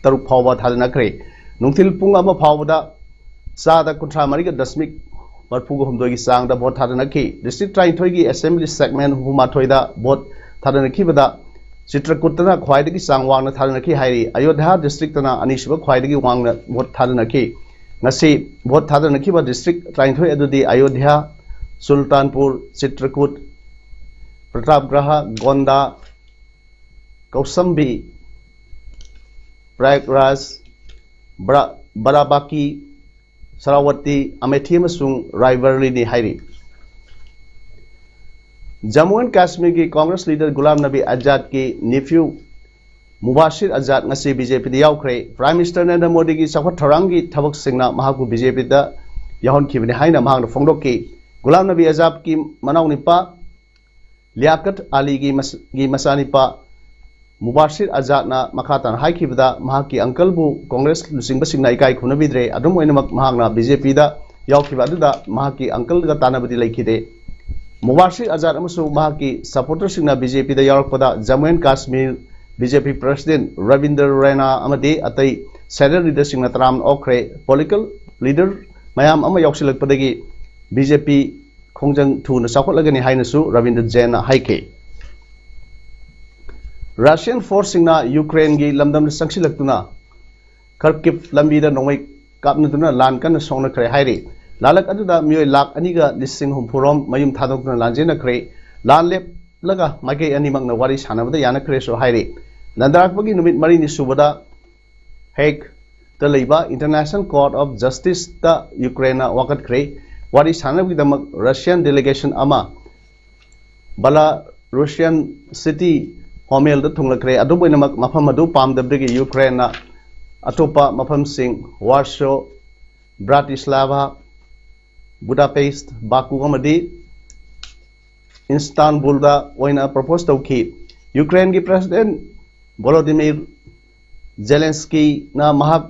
ꯇꯔꯨꯛ ꯐꯥꯎꯕ ꯊꯥꯗꯅꯈ꯭ꯔꯦ꯫ ꯅꯨꯡꯊꯤꯜ ꯄꯨꯡ ꯑꯃ ꯐꯥꯎꯕꯗ ꯆꯥꯗ ꯀꯨꯟꯊ꯭ꯔꯥ ꯃꯔꯤꯒ ꯗꯁꯃꯤꯛ ꯃꯔꯐꯨꯒ ꯍꯨꯝꯗꯣꯏꯒꯤ ꯆꯥꯡꯗ ꯚꯣꯠ ꯊꯥꯗꯅꯈꯤ꯫ ꯗꯤꯁꯇ꯭ꯔꯤꯛ ꯇꯔꯥꯅꯤꯊꯣꯏꯒꯤ ꯑꯦꯁꯦꯝꯕ꯭ꯂꯤ ꯁꯦꯒꯃꯦꯟ ꯍꯨꯝꯐꯨ ꯃꯥꯊꯣꯏꯗ ꯚꯣꯠ ꯊꯥꯗꯅꯈꯤꯕꯗ ꯆꯤꯇ꯭ꯔꯀꯨꯠꯇꯅ ꯈ꯭ꯋꯥꯏꯗꯒꯤ ꯆꯥꯡ ꯋꯥꯡꯅ ꯊꯥꯗꯅꯈꯤ ꯍꯥꯏꯔꯤ꯫ ꯑꯌꯣꯙ꯭ꯌꯥ ꯗꯤꯁꯇ꯭ꯔꯤꯛꯇꯅ ꯑꯅꯤꯁꯨꯕ ꯈ꯭ꯋꯥꯏꯗꯒꯤ ꯋꯥꯡꯅ ꯚꯣꯠ ꯊꯥꯗꯅꯈꯤ꯫ ꯉꯁꯤ ꯚꯣꯠ ꯊꯥꯗꯅꯈꯤꯕ ꯗꯤꯁꯇ꯭ꯔꯤꯛ ꯇꯔꯥꯅꯤꯊꯣꯏ ꯑꯗꯨꯗꯤ ꯑꯌꯣꯙ꯭ꯌꯥ, ꯆꯨꯔꯇꯥꯟꯄꯨꯔ, ꯆꯤꯇ꯭ꯔꯀꯨꯠ, ꯄ꯭ꯔꯇꯥꯞꯒ꯭ꯔꯍ, ꯒꯣꯟꯗꯥ, ꯀꯧꯁꯝꯕꯤ, ꯄ꯭ꯔꯌꯥꯒꯔꯥꯖ, ꯕꯔꯥ-, ꯕꯔꯥꯕꯥꯀꯤ, ꯁꯔꯥꯋꯇꯤ, ꯑꯃꯦꯊꯤ ꯑꯃꯁꯨꯡ ꯔꯥꯏꯕꯔꯂꯤꯅꯤ ꯍꯥꯏꯔꯤ꯫ ꯖꯝꯃꯨ ꯑꯦꯟ ꯀꯥꯁꯃꯤꯔꯒꯤ ꯀꯣꯡꯒ꯭ꯔꯦꯁ ꯂꯤꯗꯔ ꯒꯨꯂꯥꯝ ꯅꯕꯤ ꯑꯖꯥꯗꯀꯤ ꯅꯤꯐ꯭ꯌꯨ ꯃꯨꯕꯥꯁꯤꯔ ꯑꯖꯥꯗ ꯉꯁꯤ ꯕꯤꯖꯦꯄꯤꯗ ꯌꯥꯎꯈ꯭ꯔꯦ꯫ ꯄ꯭ꯔꯥꯏꯝ ꯃꯤꯅꯤꯁꯇꯔ ꯅꯔꯦꯟꯗ꯭ꯔ ꯃꯣꯗꯤꯒꯤ ꯆꯥꯎꯈꯠ ꯊꯧꯔꯥꯡꯒꯤ ꯊꯕꯛꯁꯤꯡꯅ ꯃꯍꯥꯛꯄꯨ ꯕꯤꯖꯦꯄꯤꯗ ꯌꯥꯎꯍꯟꯈꯤꯕꯅꯤ ꯍꯥꯏꯅ ꯃꯍꯥꯛꯅ ꯐꯣꯡꯗꯣꯛꯈꯤ꯫ ꯒꯨꯂꯥꯝ ꯅꯕꯤ ꯑꯖꯥꯗꯀꯤ ꯃꯅꯥꯎꯅꯤꯄꯥ ꯂꯤꯌꯥꯀꯠ ꯑꯂꯤꯒꯤ ꯃꯁ-, ꯒꯤ ꯃꯆꯥꯅꯤꯄꯥ ꯃꯨꯕꯥꯁꯤꯔ ꯑꯖꯥꯗꯅ ꯃꯈꯥ ꯇꯥꯅ ꯍꯥꯏꯈꯤꯕꯗ, ꯃꯍꯥꯛꯀꯤ ꯑꯪꯀꯜꯕꯨ ꯀꯣꯡꯒ꯭ꯔꯦꯁ ꯂꯨꯆꯤꯡꯕꯁꯤꯡꯅ ꯏꯀꯥꯏ ꯈꯨꯝꯅꯕꯤꯗ꯭ꯔꯦ꯫ ꯑꯗꯨꯝ ꯑꯣꯏꯅꯃꯛ, ꯃꯍꯥꯛꯅ ꯕꯤꯖꯦꯄꯤꯗ ꯌꯥꯎꯈꯤꯕ ꯑꯗꯨꯗ ꯃꯍꯥꯛꯀꯤ ꯑꯪꯀꯜꯒ ꯇꯥꯟꯅꯕꯗꯤ ꯂꯩꯈꯤꯗꯦ꯫ ꯃꯨꯕꯥꯁꯤꯔ ꯑꯖꯥꯗ ꯑꯃꯁꯨꯡ ꯃꯍꯥꯛꯀꯤ ꯁꯄꯣꯔꯇꯔꯁꯤꯡꯅ ꯕꯤꯖꯦꯄꯤꯗ ꯌꯥꯎꯔꯛꯄꯗ ꯖꯝꯃꯨ ꯑꯦꯟ ꯀꯥꯁꯃꯤꯔ ꯕꯤꯖꯦꯄꯤ ꯄ꯭ꯔꯁꯤꯗꯦꯟ ꯔꯕꯤꯟꯗ꯭ꯔ ꯔꯦꯅꯥ ꯑꯃꯗꯤ ꯑꯇꯩ ꯁꯦꯅꯤꯌꯔ ꯂꯤꯗꯔꯁꯤꯡꯅ ꯇꯔꯥꯝꯅ ꯑꯣꯛꯈ꯭ꯔꯦ꯫ ꯄꯣꯂꯤꯇꯤꯀꯦꯜ ꯂꯤꯗꯔ ꯃꯌꯥꯝ ꯑꯃ ꯌꯥꯎꯁꯤꯜꯂꯛꯄꯗꯒꯤ ꯕꯤꯖꯦꯄꯤ ꯈꯣꯡꯖꯪ ꯊꯨꯅ ꯆꯥꯎꯈꯠꯂꯒꯅꯤ ꯍꯥꯏꯅꯁꯨ ꯔꯕꯤꯟꯗ꯭ꯔ ꯖꯦꯟꯅ ꯍꯥꯏꯈꯤ꯫ ꯔꯁꯤꯌꯥꯟ ꯐꯣꯔꯁꯁꯤꯡꯅ ꯌꯨꯀ꯭ꯔꯦꯟꯒꯤ ꯂꯝꯗꯝꯗ ꯆꯪꯁꯤꯜꯂꯛꯇꯨꯅ ꯈꯔꯀꯤꯞ ꯂꯝꯕꯤꯗ ꯅꯣꯡꯃꯩ ꯀꯥꯞꯅꯗꯨꯅ ꯂꯥꯟ ꯀꯟꯅ ꯁꯣꯛꯅꯈ꯭ꯔꯦ ꯍꯥꯏꯔꯤ꯫ ꯂꯥꯜꯂꯛ ꯑꯗꯨꯗ ꯃꯤꯑꯣꯏ ꯂꯥꯈ ꯑꯅꯤꯒ ꯂꯤꯁꯤꯡ ꯍꯨꯝꯐꯨꯔꯣꯝ ꯃꯌꯨꯝ ꯊꯥꯗꯣꯛꯇꯨꯅ ꯂꯥꯟꯖꯦꯟꯅꯈ꯭ꯔꯦ꯫ ꯂꯥꯟ ꯂꯦꯞꯂꯒ ꯃꯥꯏꯀꯩ ꯑꯅꯤꯃꯛꯅ ꯋꯥꯔꯤ ꯁꯥꯟꯅꯕꯗ ꯌꯥꯅꯈ꯭ꯔꯦꯁꯨ ꯍꯥꯏꯔꯤ꯫ ꯂꯥꯟꯗꯥꯔꯛꯄꯒꯤ ꯅꯨꯃꯤꯠ ꯃꯔꯤꯅꯤ ꯁꯨꯕꯗ ꯍꯦꯒꯇ ꯂꯩꯕ International Court of Justiceꯇ ꯌꯨꯀ꯭ꯔꯦꯟꯅ ꯋꯥꯀꯠꯈ꯭ꯔꯦ꯫ ꯋꯥꯔꯤ ꯁꯥꯟꯅꯕꯒꯤꯗꯃꯛ ꯔꯁꯤꯌꯥꯟ ꯗꯦꯂꯤꯒꯦꯁꯟ ꯑꯃ ꯕꯂꯥꯔꯨꯁꯤꯌꯥꯟ ꯁꯤꯇꯤ ꯍꯣꯃꯦꯜꯗ ꯊꯨꯡꯂꯈ꯭ꯔꯦ꯫ ꯑꯗꯨꯕꯨ ꯑꯣꯏꯅꯃꯛ ꯃꯐꯝ ꯑꯗꯨ ꯄꯥꯝꯗꯕꯗꯒꯤ ꯌꯨꯀ꯭ꯔꯦꯟꯅ ꯑꯇꯣꯞꯄ ꯃꯐꯝꯁꯤꯡ ꯋꯥꯔꯁꯣ, ꯕ꯭ꯔꯥꯇꯤꯁꯂꯥꯚꯥ, ꯕꯨꯗꯥꯄꯦꯁ꯭ꯠ, ꯕꯥꯀꯨ ꯑꯃꯗꯤ ꯏꯟꯁꯇꯥꯟꯕꯨꯜꯗ ꯑꯣꯏꯅ ꯄ꯭ꯔꯣꯄꯣꯖ ꯇꯧꯈꯤ꯫ ꯌꯨꯀ꯭ꯔꯦꯟꯒꯤ ꯄ꯭ꯔꯦꯁꯤꯗꯦꯟꯠ ꯚꯣꯂꯣꯗꯤꯃꯤꯔ ꯖꯦꯂꯦꯟꯁꯀꯤꯅ ꯃꯍꯥꯛ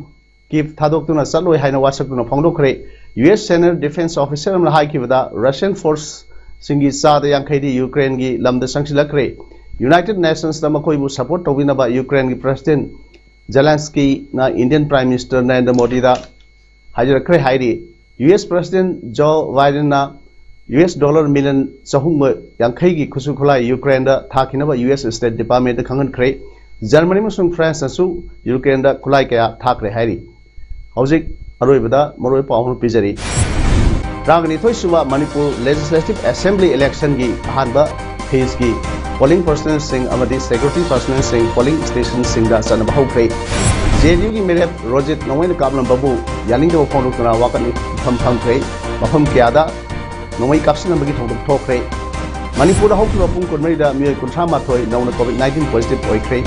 ꯀꯤꯞ ꯊꯥꯗꯣꯛꯇꯨꯅ ꯆꯠꯂꯣꯏ ꯍꯥꯏꯅ ꯋꯥꯁꯛꯇꯨꯅ ꯐꯣꯡꯗꯣꯛꯈ꯭ꯔꯦ꯫ U S senior defence officer ꯑꯃꯅ ꯍꯥꯏꯈꯤꯕꯗ ꯔꯁꯤꯌꯥꯟ ꯐꯣꯔꯁꯁꯤꯡꯒꯤ ꯆꯥꯗ ꯌꯥꯡꯈꯩꯗꯤ ꯌꯨꯀ꯭ꯔꯦꯟꯒꯤ ꯂꯝꯗ ꯆꯪꯁꯤꯜꯂꯛꯈ꯭ꯔꯦ꯫ ꯌꯨꯅꯥꯏꯇꯦꯗ ꯅꯦꯁꯟꯁꯇ ꯃꯈꯣꯏꯕꯨ ꯁꯄꯣꯔꯠ ꯇꯧꯕꯤꯅꯕ ꯌꯨꯀ꯭ꯔꯦꯟꯒꯤ ꯄ꯭ꯔꯦꯁꯤꯗꯦꯟꯠ ꯖꯦꯂꯦꯟꯁꯀꯤꯅ ꯏꯟꯗꯤꯌꯟ ꯄ꯭ꯔꯥꯏꯝ ꯃꯤꯅꯤꯁꯇꯔ ꯅꯔꯦꯟꯗ꯭ꯔ ꯃꯣꯗꯤꯗ ꯍꯥꯏꯖꯔꯛꯈ꯭ꯔꯦ ꯍꯥꯏꯔꯤ꯫ ꯌꯨ ꯑꯦꯁ ꯄ꯭ꯔꯦꯁꯤꯗꯦꯟꯠ ꯖꯣ ꯕꯥꯏꯗꯦꯟꯅ ꯌꯨ ꯑꯦꯁ ꯗꯣꯂꯔ ꯃꯤꯂꯤꯌꯟ ꯆꯍꯨꯝ ꯌꯥꯡꯈꯩꯒꯤ ꯈꯨꯠꯁꯨ ꯈꯨꯠꯂꯥꯏ ꯌꯨꯀ꯭ꯔꯦꯟꯗ ꯊꯥꯈꯤꯅꯕ ꯌꯨ ꯑꯦꯁ ꯁ꯭ꯇꯦꯠ ꯗꯤꯄꯥꯔꯠꯃꯦꯟꯠꯇ ꯈꯪꯍꯟꯈ꯭ꯔꯦ꯫ ꯖꯔꯃꯅꯤ ꯑꯃꯁꯨꯡ ꯐ꯭ꯔꯥꯟꯁꯅꯁꯨ ꯌꯨꯀ꯭ꯔꯦꯟꯗ ꯈꯨꯠꯂꯥꯏ ꯀꯌꯥ ꯊꯥꯈ꯭ꯔꯦ ꯍꯥꯏꯔꯤ꯫ ꯍꯧꯖꯤꯛ ꯑꯔꯣꯏꯕꯗ ꯃꯔꯨꯑꯣꯏꯕ ꯄꯥꯎ ꯑꯃ ꯄꯤꯖꯔꯤ꯫ ꯇꯔꯥꯅꯤꯊꯣꯏ ꯁꯨꯕ ꯃꯅꯤꯄꯨꯔ ꯂꯦꯖꯤꯁꯂꯦꯇꯤꯚ ꯑꯦꯁꯦꯝꯕ꯭ꯂꯤ ꯏꯂꯦꯛꯁꯟꯒꯤ ꯑꯍꯥꯟꯕ ꯐꯦꯖꯀꯤ ꯄꯣꯂꯤꯡ ꯄꯔꯁꯅꯦꯜꯁꯤꯡ ꯑꯃꯗꯤ ꯁꯦꯀ꯭ꯌꯨꯔꯤꯇꯤ ꯄꯔꯁꯅꯦꯜꯁꯤꯡ ꯄꯣꯂꯤꯡ ꯁ꯭ꯇꯦꯁꯟꯁꯤꯡꯗ ꯆꯠꯅꯕ ꯍꯧꯈ꯭ꯔꯦ꯫ ꯖꯦ ꯑꯦꯟ ꯌꯨꯒꯤ ꯃꯤꯔꯦꯞ ꯔꯣꯖꯤꯠ ꯅꯣꯡꯃꯩꯅ ꯀꯥꯞꯂꯝꯕꯕꯨ ꯌꯥꯅꯤꯡꯗꯕ ꯐꯣꯡꯗꯣꯛꯇꯨꯅ ꯋꯥꯀꯠ ꯃꯤꯐꯝ ꯐꯝꯈ꯭ꯔꯦ꯫ ꯃꯐꯝ ꯀꯌꯥꯗ ꯅꯣꯡꯃꯩ ꯀꯥꯞꯁꯤꯟꯅꯕꯒꯤ ꯊꯧꯗꯣꯛ ꯊꯣꯛꯈ꯭ꯔꯦ꯫ ꯃꯅꯤꯄꯨꯔꯗ ꯍꯧꯈꯤꯕ ꯄꯨꯡ ꯀꯨꯟꯃꯔꯤꯗ ꯃꯤꯑꯣꯏ ꯀꯨꯟꯊ꯭ꯔꯥ ꯃꯥꯊꯣꯏ ꯅꯧꯅ ꯀꯣꯚꯤꯗ ꯅꯥꯏꯟꯇꯤꯟ ꯄꯣꯖꯤꯇꯤꯚ ꯑꯣꯏꯈ꯭ꯔꯦ꯫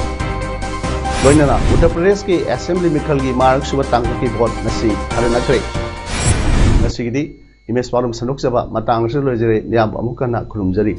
ꯂꯣꯏꯅꯅ ꯎꯠꯇꯔ ꯄ꯭ꯔꯗꯦꯁꯀꯤ ꯑꯦꯁꯦꯝꯕ꯭ꯂꯤ ꯃꯤꯈꯜꯒꯤ ꯃꯉꯥꯔꯛ ꯁꯨꯕ ꯇꯥꯡꯀꯛꯀꯤ ꯚꯣꯠ ꯉꯁꯤ ꯊꯥꯗꯅꯈ꯭ꯔꯦ꯫ ꯉꯁꯤꯒꯤꯗꯤ ꯏꯃꯦꯖ ꯄꯥꯎꯗꯝ ꯁꯟꯗꯣꯛꯆꯕ ꯃꯇꯥꯡ ꯑꯁꯤꯗ ꯂꯣꯏꯖꯔꯦ꯫ ꯃꯤꯌꯥꯝꯕꯨ ꯑꯃꯨꯛ ꯍꯟꯅ ꯈꯨꯔꯨꯝꯖꯔꯤ꯫